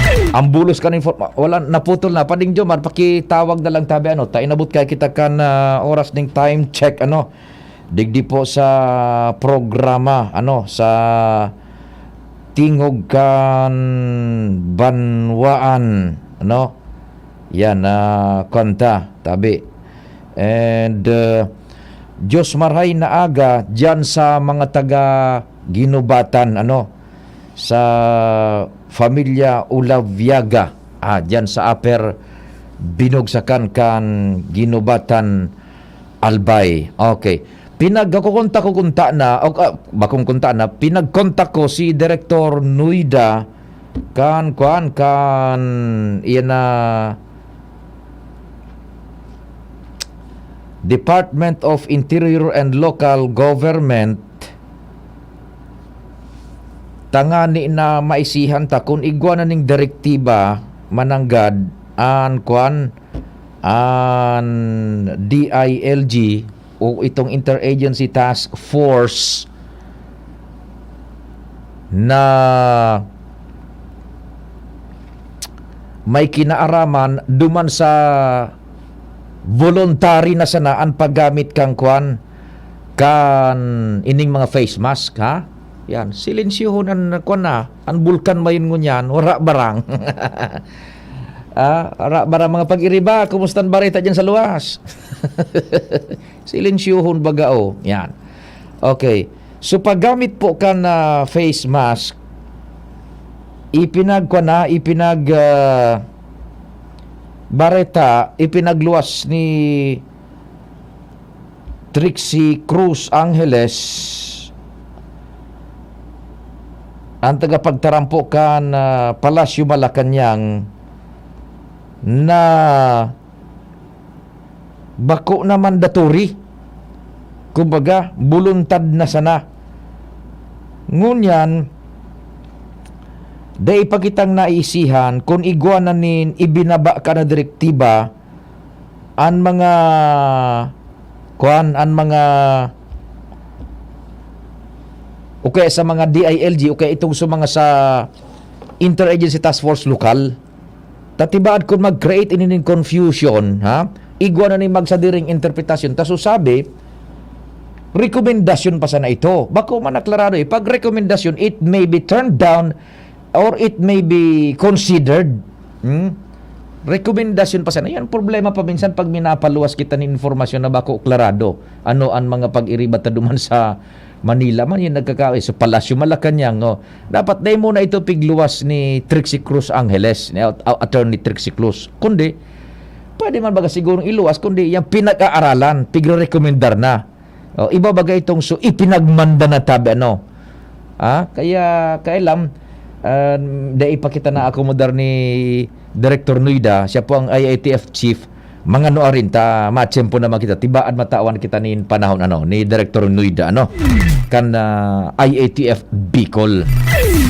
Ang bulos kan inform-, wala, naputol na. Pading Jomar, pakitawag na lang tabi, ano, ta inabot kaya kita kan, ah, oras ning time check, ano. Digdi po sa programa, ano, sa Tingog kan Banwaan, ano. Yan, ah, kanta, tabi. And, ah, Diyos marhay na aga diyan sa mga taga Ginubatan, ano, sa Familia Ulaviaga, ah, diyan sa Upper Binugsakan kan Ginubatan, Albay. Okay. Pinagkukunta ko kunta na, o, ah, bakong kunta na, pinagkontak ko si Direktor Nuida kan, kuan, kan, iyan na, Department of Interior and Local Government, tangani na maisihan ta kun igwa na ning direktiba mananggad an, kuan, an D I L G o itong Interagency Task Force na may kinaaraman duman sa voluntary na sana an paggamit kan, kuan, kan ining mga face mask, ha? Yan, silensyohon an, kuan na, an bulkan mayon ngunyan, wara barang. Ah, wara barang mga pag-iriba, kumusta an bareta diyan sa luwas? Silensyohon baga, oh. Yan. Okay. So, paggamit po kan, ah, face mask, ipinag-, kuan na, ipinag-, ah, bareta, ipinagluwas ni Trixie Cruz Angeles, ang tagapagtarampo kan, ah, Palasyo Malacañang, na bako na mandatory. Kumbaga, buluntad na sana. Ngunyan, dai pa kitang naisihan kun igwa na nin ibinaba kan direktiba an mga, kuan, an mga, o kaya sa mga D I L G, o kaya itong sa mga sa Interagency Task Force lokal. Ta tibaad kun mag-create ini nin confusion, ha? Igwa na nin magsadiring interpretasyon. Ta so sabi, rekomendasyon pa sana ito. Bako man naklarado eh. Pag rekomendasyon, it may be turned down or it may be considered. Hmm? Rekomendasyon pa sana. Yan problema pa minsan pag minapaluwas kita ni informasyon na bako klarado. Ano ang mga pag-iriba ta duman sa Manila man, yung nagkakaaway sa Palasyo Malacañang, oh. Dapat dai muna ito pigluwas ni Trixie Cruz Angeles, ni At-, Attorney Trixie Cruz. Kundi, pwede man baga sigurong iluwas, kundi yung pinag-aaralan, pigre-recommendar na. Oh, iba baga itong so, ipinagmanda na tabi, ano? Ah, kaya, kailam, ah, dai pa kita na-akomodar ni Director Nuida, siya po ang I A T F chief. Mga nuarin ta, matiyempo naman kita. Tibaad matawan kita nin panahon, ano, ni Director Nuida, ano, kan, ah, I A T F Bicol.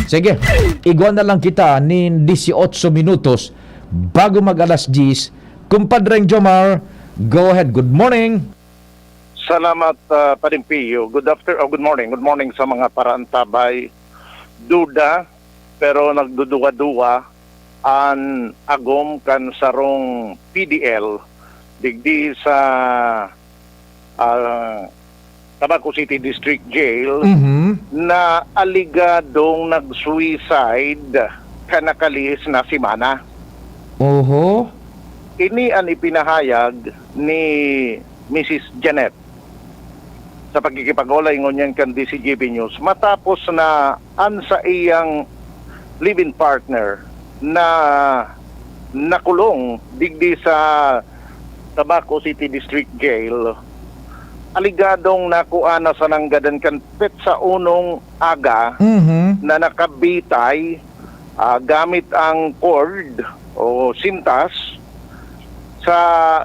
Sige, igwa na lang kita nin dieciocho minutos bago mag alas diyes. Kumpadreng Jomar, go ahead. Good morning. Salamat, ah, Pading Pio. Good after, oh, good morning. Good morning sa mga paraantabay. Duda, pero nagduduwa-duwa an agom kan sarong P D L digdi sa, ah, Tabaco City District Jail Mhm. na aligadong nag-suicide kan nakalihis na semana. Oho. Ini an ipinahayag ni Missus Janet sa pagkikipag-olay ngunyan kan D C G B News matapos na an saiyang live-in partner na nakulong digdi sa Tabaco City District Jail, aligadong nakuha na sa nanggadan kan petsa unong aga Mhm. na nakabitay, ah, gamit ang cord o sintas sa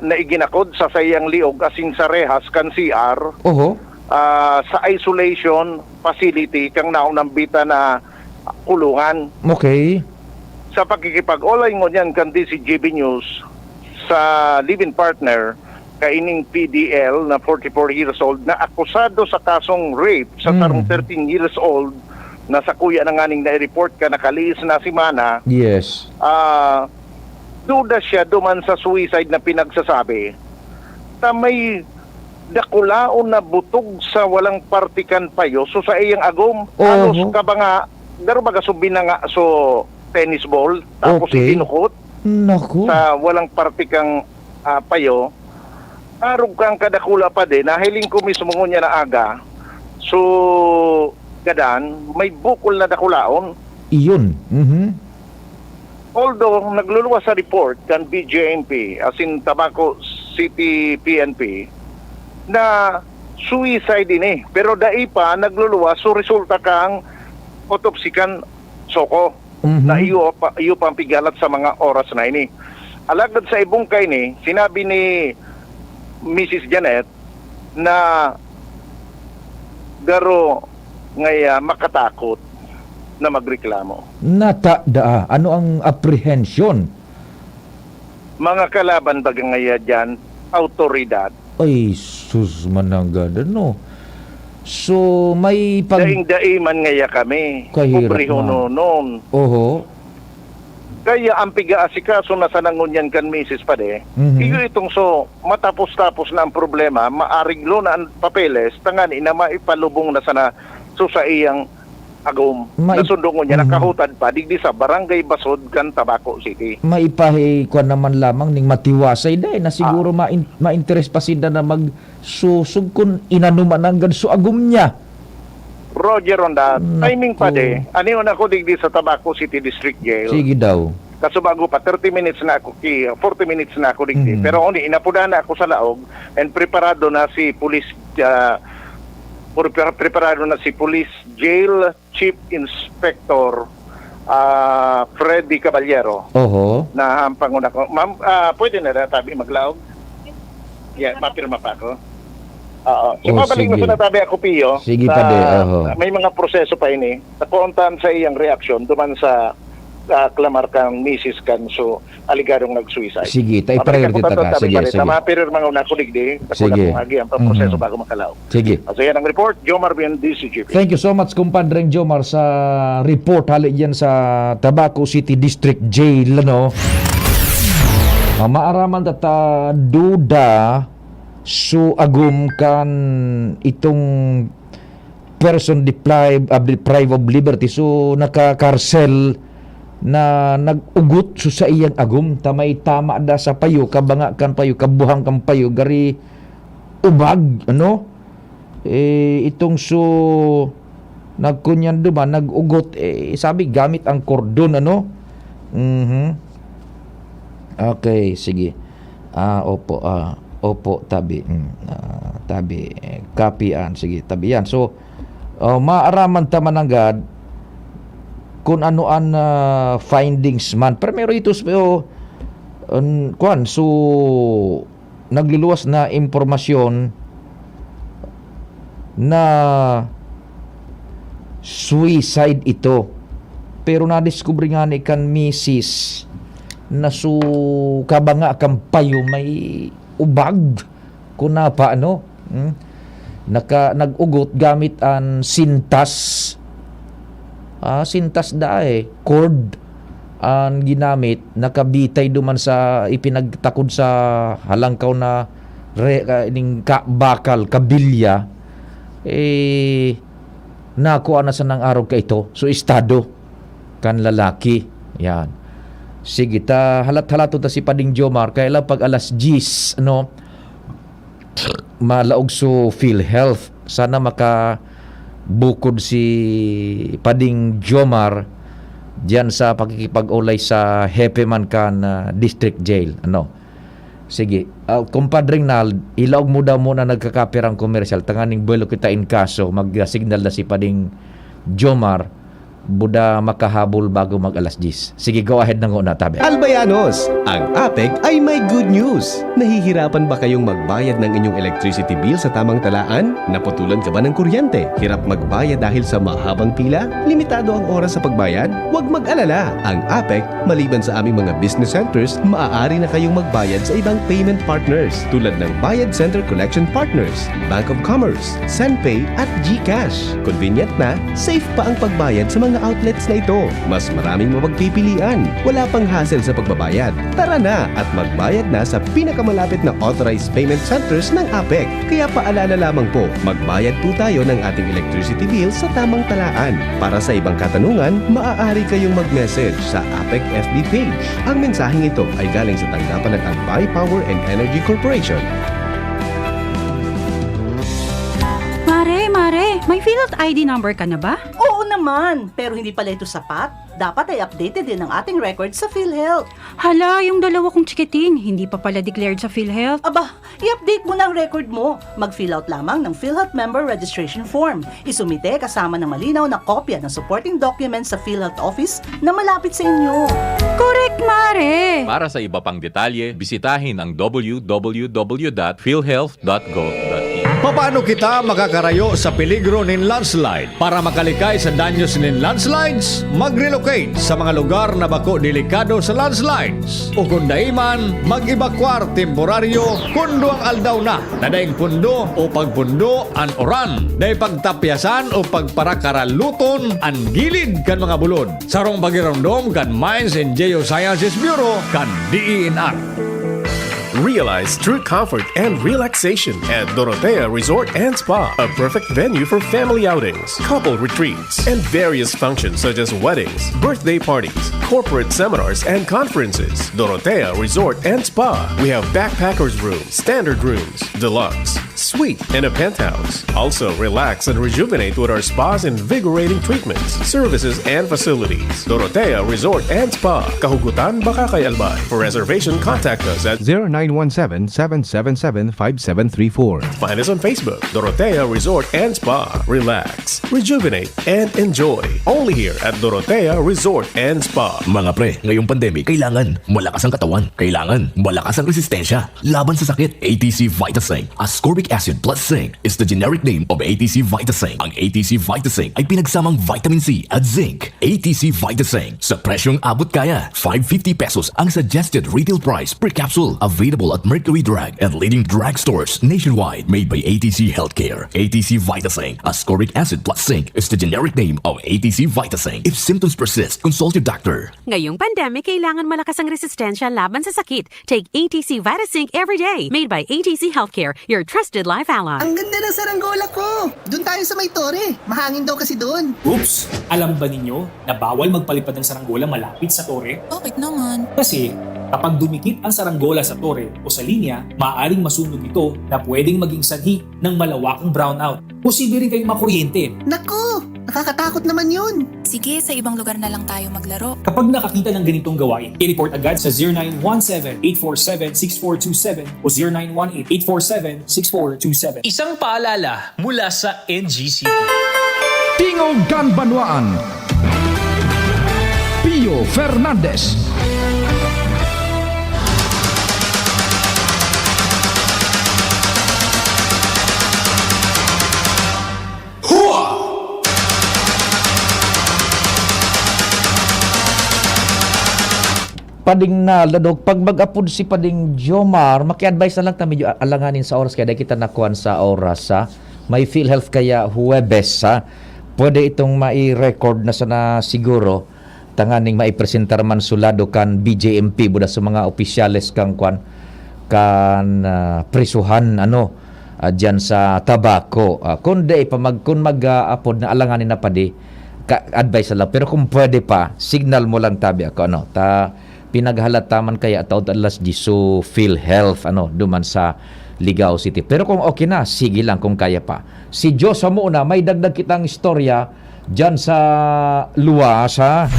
naiginakod sa saiyang liog asin sa rehas kan C R, Oho. ah, sa isolation facility kan naunang bita na kulungan. Okay. Sa pakikipag-olay ngunyan kan D C G B News sa live-in partner kaining P D L na forty-four years old na akusado sa kasong rape sa Mm. sarong thirteen years old na sakuya na nganing nai-report kan nakalihis na semana, Yes. ah, duda siya duman sa suicide na pinagsasabi ta may dakulaon na butog sa walang parte kan payo, so sa iyang agom, Oho. halos kabanga, garo baga so binanga so tennis ball, tapos Okay. itinukot Naku. sa walang parte kang, ah, payo. Arog kang kadakula pa din, nahiling ko mismo ngunyan na aga. So, gadan, may bukol na dakulaon. Iyon. Mhm. Although nagluluwas sa report kan B J M P, as in Tabaco City P N P, na suicide ini, pero dai pa nagluluwas so resulta kang autopsy kan SOCO Mhm. na iyo pa, iyo pang pigalat sa mga oras na ini. Alagad sa ibong kaini, sinabi ni Missus Janet na garo ngaya makatakot na magreklamo. Nata daa. Ano ang apprehension? Mga kalaban baga ngaya diyan, autoridad. Ay, sus, mananggad, ano? So, may pag- Daing-dai man ngaya kami. Kahirap Pobre na. Hononon. Oho. Kaya ang piga-asikaso na sana ngunyan kan misis pa de, Mhm. iyo itong so, matapos-tapos na ang problema, maariglo na ang papeles, tangani na maipalubong na sana so sa iyang agom. Mai- Nasundo ngunyan, Mhm. nakahutad pa, digdi sa Barangay Basod kan Tabaco City. Maipahi kuan naman lamang ning matiwasay dai na siguro Ah. ma-, ma-interest pa sinda na magsusog kun inano man nanggad so agom niya. Roger on that. Naku. Timing pa de, anion ako digdi sa Tabaco City District Jail. Sige daw. Kaso bago pa, thirty minutes na ako ki, forty minutes na ako digdi. Mhm. Pero oni, inapuda na ako sa laog and preparado na si Police, ah, pre-, preparado na si Police Jail Chief Inspector, ah, Freddy Caballero. Oho. Na ang panguna ko. Ma'am, ah, pwede na na tabi maglaog? Yeah, mapirma pa ako. Oo. So, Oh, mabalik na sige. sa natabi ako, Pio. Sige, Sa, padi, oho. May mga proseso pa ini. Sa kuontan sa iyang reaksyon, duman sa, ah, klamar kang misis kan so aligadong nag-suicide. Sige, ta-, Mabalik i-priority ako, ta ka. tatatay Sige, pa rin. sige. Tama, pero mga una ko digdi. Ako Sige. na kung agi ang pagproseso Mhm. bago makalaog. Sige. So, yan ang report. Jomar Bien, D C G P. Thank you so much, kumpadreng Jomar, sa report hali diyan sa Tabaco City District Jail, ano? Ah, maaraman ta ta duda So, agom kan itong person deprived, ah, deprived of liberty. So, nakakarsel na nag-ugot so sa iyang agom. Tamay tama da sa payo, kabanga kan payo, kabuhang kan payo, gari ubag, ano? Eh, itong so, nagkunyan duman, nag-ugot, eh, sabi, gamit ang kordon, ano? Mhm. Okay, sige. Ah, opo, ah, opo, tabi. Mm, ah, tabi, eh, copy an. Sige, tabi yan. So, oh, maaraman ta mananggad kung ano an, ah, findings man. Primero ito, so, an, kwan, so, nagluluwas na impormasyon na suicide ito. Pero nadiskubre nga ni kan misis na su-, kabanga kan payo may ubag. Kuna pa, ano? Hmm? Naka-, nag-ugot gamit an sintas. Ah, sintas da eh. Cord an ginamit, nakabitay duman sa ipinagtakod sa halangkaw na re-, ka-, ining ka-, bakal, kabilya. Eh, nakuha na sanang arog kaito. So, estado kan lalaki. Yan. Sige, ta, halat-halaton ta si Pading Jomar. Kaya lang pag alas diyes, ano, malaog so PhilHealth. Sana makabukod si Pading Jomar diyan sa pakikipag-olay sa hepe man kan, ah, district jail. Ano? Sige. Ah, Compadre Nald, ilaog mo daw muna nagkakapirang komersyal. Tanganing buwelo kita in kaso. Mag-signal na si Pading Jomar. Buda makahabol bago mag alas diyes. Sige, go ahead na ngona, tabi. Albayanos, ang APEC ay may good news. Nahihirapan ba kayong magbayad ng inyong electricity bill sa tamang talaan? Naputulan ka ba ng kuryente? Hirap magbayad dahil sa mahabang pila? Limitado ang oras sa pagbayad? Huwag mag-alala. Ang APEC, maliban sa aming mga business centers, maaari na kayong magbayad sa ibang payment partners tulad ng Bayad Center Collection Partners, Bank of Commerce, Senpay at GCash. Convenient na, safe pa ang pagbayad sa mga outlets na ito. Mas maraming mapagpipilian. Wala pang hassle sa pagbabayad. Tara na at magbayad na sa pinakamalapit na authorized payment centers ng APEC. Kaya paalala lamang po, magbayad po tayo ng ating electricity bill sa tamang talaan. Para sa ibang katanungan, maaari kayong mag-message sa APEC F B page. Ang mensaheng ito ay galing sa tanggapan ng Albay Power and Energy Corporation. Mare, Mare, may PhilHealth I D number ka na ba? Oo naman, pero hindi pala ito sapat. Dapat ay updated din ang ating record sa PhilHealth. Hala, yung dalawa kong chikiting, hindi pa pala declared sa PhilHealth. Aba, i-update mo na ang record mo. Mag-fill out lamang ng PhilHealth Member Registration Form. Isumite kasama ng malinaw na kopya ng supporting documents sa PhilHealth Office na malapit sa inyo. Correct, Mare! Para sa iba pang detalye, bisitahin ang w w w dot philhealth dot gov dot p h. Papaano kita makakarayo sa peligro nin landslide? Para makalikay sa danyos nin landslides, mag-relocate sa mga lugar na bako delikado sa landslides. O kung dai man, mag-ebakwar temporaryo kun duwang aldaw na na daing pundo o pagpundo an uran. Dai pagtapyasan o pagparakaraluton an gilid kan mga bulod. Sarong pagiromdom kan Mines and Geosciences Bureau kan D E N R. Realize true comfort and relaxation at Dorotea Resort and Spa, a perfect venue for family outings, couple retreats, and various functions such as weddings, birthday parties, corporate seminars, and conferences. Dorotea Resort and Spa. We have backpackers room, standard rooms, deluxe, suite, and a penthouse. Also, relax and rejuvenate with our spa's invigorating treatments, services, and facilities. Dorotea Resort and Spa. Kahugutan, Bacacay, Albay. For reservation, contact us at zero nine one seven, seven seven seven, five seven three four. Find us on Facebook, Dorotea Resort and Spa. Relax, rejuvenate, and enjoy. Only here at Dorotea Resort and Spa. Mga pre, ngayong pandemic, kailangan malakas ang katawan. Kailangan malakas ang resistensya laban sa sakit. A T C Vitasync, ascorbic acid Acid plus zinc is the generic name of A T C Vitazinc. Ang A T C Vitazinc ay pinagsamang vitamin C at zinc. A T C Vitazinc, sa presyong abot kaya, five fifty pesos ang suggested retail price per capsule. Available at Mercury Drug and leading drugstores nationwide. Made by A T C Healthcare. A T C Vitazinc, ascorbic acid plus zinc is the generic name of A T C Vitazinc. If symptoms persist, consult your doctor. Ngayong pandemic, kailangan malakas ang resistensya laban sa sakit. Take A T C Vitazinc every day. Made by A T C Healthcare, your trusted life ally. Ang ganda ng saranggola ko! Doon tayo sa may tore. Mahangin daw kasi doon. Oops! Alam ba ninyo na bawal magpalipad ng saranggola malapit sa tore? Bakit naman? Kasi kapag dumikit ang saranggola sa tore o sa linya, maaaring masunog ito na pwedeng maging sanhi ng malawakang brownout. Posible rin kayong makuryente. Naku! Nakakatakot naman yun! Sige, sa ibang lugar na lang tayo maglaro. Kapag nakakita ng ganitong gawain, i-report agad sa zero nine one seven, eight four seven, six four two seven o zero nine one eight, eight four seven, six four two seven. Isang paalala mula sa N G C P. Tingog kan Banwaan, Pio Fernandez. Hua! Pading Nal, Dadok, pag mag-apod si Pading Jomar, maki-advise na lang ta medyo a-, alanganin sa oras kaya dai kita nakuan sa oras, ha? May PhilHealth kaya Huwebes, ha? Pwede itong mai-record na sana siguro, tanganing maipresentar man sulado kan B J M P, buda sa mga opisyales kan kuan, kan, ah, prisuhan, ano, ah, diyan sa Tabaco. Ah, kun dai pa mag-, kun mag, ah, apod na alanganin na padi, ka-, advice na lang. Pero kung pwede pa, signal mo lang tabi ako, ano, ta pinaghalata man kaya taod alas diyes so PhilHealth, ano, duman sa Ligao City. Pero kung okay na, sige lang kung kaya pa. Si Diyos sa muna, may dagdag kitang istorya diyan sa luwas, ha?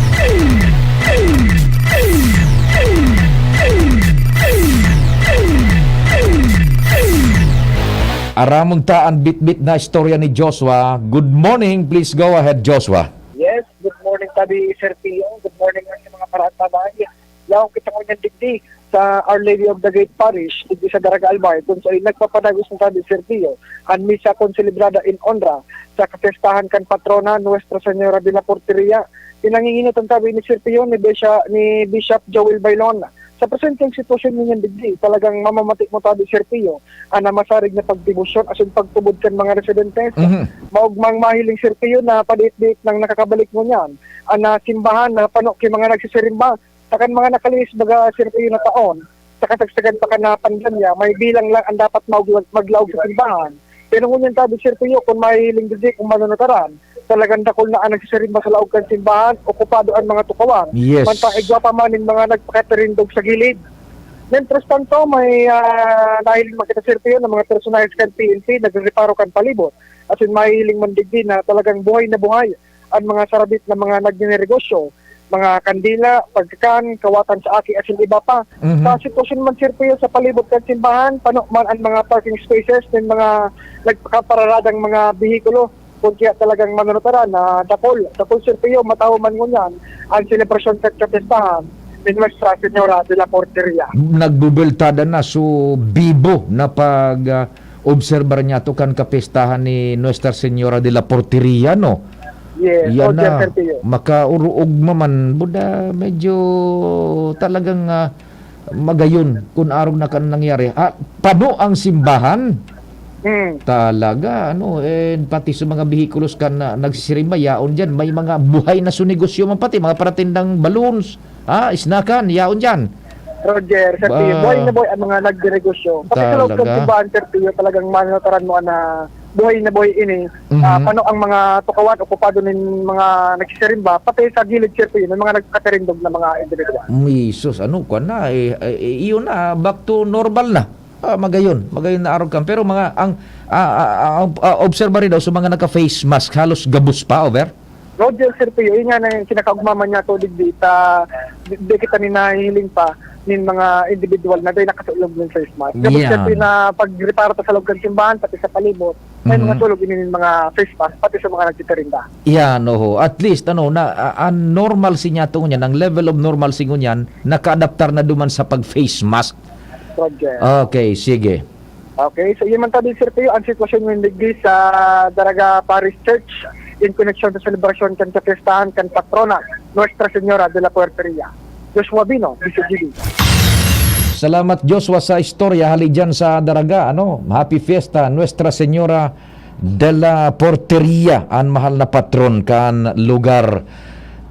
Aramon ta an bitbit na istorya ni Joshua. Good morning, please go ahead, Joshua. Yes, good morning, tabi, Sir Pio. Good morning sa mga paraang tabahay. Yaon kita ngunyan digdi sa Our Lady of the Great Parish, digdi sa Daraga Albay, kung saan nagpapadagos na tabi, Sir Pio, an misa konselebrada in honra sa kapiyestahan kan patrona, Nuestra Señora de la Porteria. Pinanginginotan tabi ni Sir Pio, ni Bishop, ni Bishop Joel Bailon. Sa presenteng sitwasyon ngunyan digdi, talagang mamamati mo tabi, Sir Pio, an namasarig na pagdebosyon asin pagtubod kan mga residentes. Mhm. Maogmang mahiling, Sir Pio, na padiit-diit nang nakakabalik ngunyan an, ah, simbahan na pano ki mga nagsisirimba. Sa kan mga nakalihis baga, Sir Pio, na taon, sa kasagsagan pa kan, ah, pandemya, may bilang lang an dapat mauglag-, maglaog sa simbahan. Pero ngunyan tabi, Sir Pio, kun mahihiling digdi kun manunutaran, talagang dakul na an nagsisirimba sa laog kan simbahan, okupado an mga tukawan. Yes. Mantang igwa pa man nin mga nagpakatirindog sa gilid. Mientras tanto, may, ah, nahiling man kita, Sir Pio, na mga personahes kan P N P nagrereparo kan palibot. Asin mahihiling man digdi na talagang buhay na buhay an mga sarabit na mga nagninegosyo, mga kandila, pagkakan, kawatan sa aki, asin iba pa. Mhm. Sa sitwasyon man, Sir Pio, sa palibot kan simbahan, pano man an mga parking spaces nin mga nagpakapararadang mga behikulo. Kun kaya talagang manunutaran na dakul, dakul, Sir Pio, matawo man ngunyan an selebrasyon kan kapyestahan ni Nuestra Señora de la Porteria. Nagbubeltada na, so bibo na pag, ah, obserbar niyato kan kapyestahan ni Nuestra Señora de la Porteria, no? Yes, Yan Roger, na. Sir Pio. Makauruog man, buda, medyo talagang, ah, magayon kun arog na kan nangyari. Ah, pano ang simbahan? Hmm. Talaga, ano, eh, pati sa mga behikulos kan na nagsisirimba, yaon diyan. May mga buhay na su negosyo man pati, mga paratindang balloons, ah, isnakan, yaon diyan. Roger, Sir Pio, Ba- buhay na buhay ang mga nagninegosyo. Pati sa loob ng Talaga? simbahan, Sir Pio, talagang manunutaran mo na buhay na buhay ini. Mhm. Ah, pano ang mga tukawan, okupado nin mga nagsisirimba, pati sa gilid, Sir Pio, may mga nagkatirindog na mga individual. Jesus, ano, kwan na, eh, eh, iyon na, back to normal na. Ah, magayon, magayon na arog kan. Pero mga, ang, ah, ah, ah, ah, obserba rin daw sa mga naka-face mask, halos gabos pa, over? Roger, Sir Pio, yun nga na yung kinakaugmaman niya to, digdi, ta, di, di kita ni nahihiling pa, nin mga individual na dahil nakasulog ng face mask. Tapos, Yeah. Sir Pio, na pagreparo ta sa loob ng simbahan, pati sa palibot, may mga Mhm. sulog ini nin mga face mask, pati sa mga nagtitirinda. Yan, oho. At least, ano, na, ah, ang normalcy niya to ngunyan, ang level of normalcy ngunyan, naka-adaptar na duman sa pag-face mask. Roger. Okay, sige. Okay, so yun man tabi, Sir Pio, ang sitwasyon ngayon digdi sa Daraga Parish Church in connection sa selebrasyon kan kapistahan kan patrona, Nuestra Señora de la Puerteria. Joshua Bino, D C G B. Salamat, Joshua, sa istorya hali dyan sa Daraga, ano? Happy Fiesta, Nuestra Señora de la Porteria, an mahal na patron kan lugar.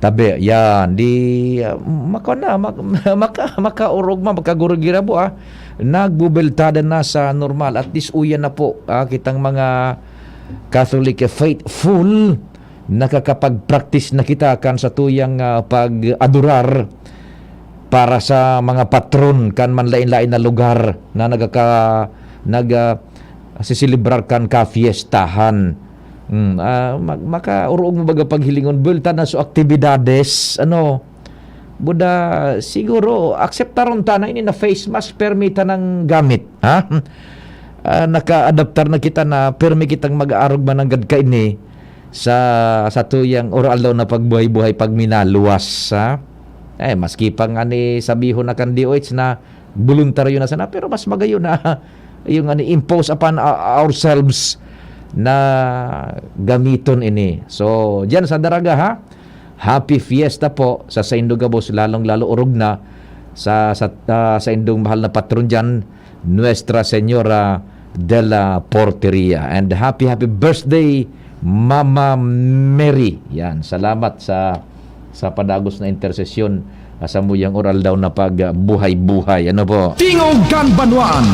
Tabi, yan. Di, ah, maka na, mak-, maka, makaorog man, makagurugirabo, ah. Nagbubeltada na sa normal. At least, uyan na po, ah, kitang mga Catholic faithful, nakakapag-practice na kita kan satuyang, ah, pag-adorar para sa mga patron kan manlain-lain na lugar na nagkaka-, nag-, ah, siselebrar kan kafiestahan. Hmm, ah, mag-, makaoroog mo baga paghilingon, buwelta na so aktibidades, ano, buda, siguro, akseptaron ta na ini na face mask, permi ta nang gamit, ha? Ah, naka-adaptar na kita na permi kitang mag-aarog mananggad kaini sa, sa tuyang oro-aldaw na pagbuhay-buhay pag minaluwas, ha? Eh, maski pa nga ni sabihon na kan D O H na boluntaryo na sana, pero mas magayon na yung ano, impose upon ou-, ourselves na gamiton ini. So, diyan sa Daraga, ha? Happy Fiesta po sa saindo gabos, lalong-lalo orog na sa, sa, ah, saindong mahal na patron diyan, Nuestra Señora de la Porteria. And happy, happy birthday, Mama Mary. Yan, salamat sa, sa padagos na intersesyon, ah, sa muyang oro-aldaw na pagbuhay-buhay. Ano po? Tingog kan Banwaan.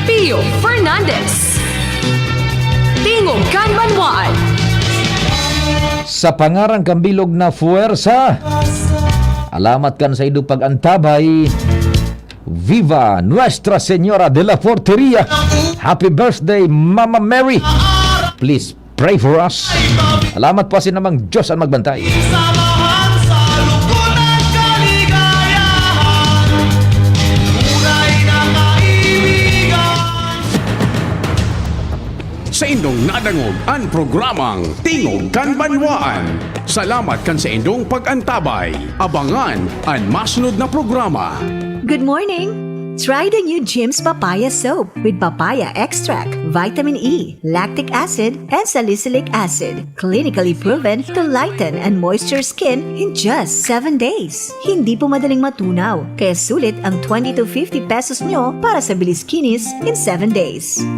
Pio Fernandez. Tingog kan Banwaan. Sa pangaran kan bilog na fuwersa, alamat kan saindo pag-antabay. Viva Nuestra Señora de la Porteria! Happy birthday, Mama Mary! Please pray for us. Salamat po, asin namang Diyos ang magbantay. Samahan sa lungkot at kaligayahan, tunay na kaibigan. Saindong nadangog an programang Tingog kan Banwaan. Salamat kan saindong pag-antabay. Abangan an masunod na programa. Good morning! Try the new Jim's Papaya Soap with papaya extract, vitamin E, lactic acid, and salicylic acid. Clinically proven to lighten and moisture skin in just seven days. Hindi po madaling matunaw, kaya sulit ang twenty to fifty pesos nyo para sa bilis kinis in seven days.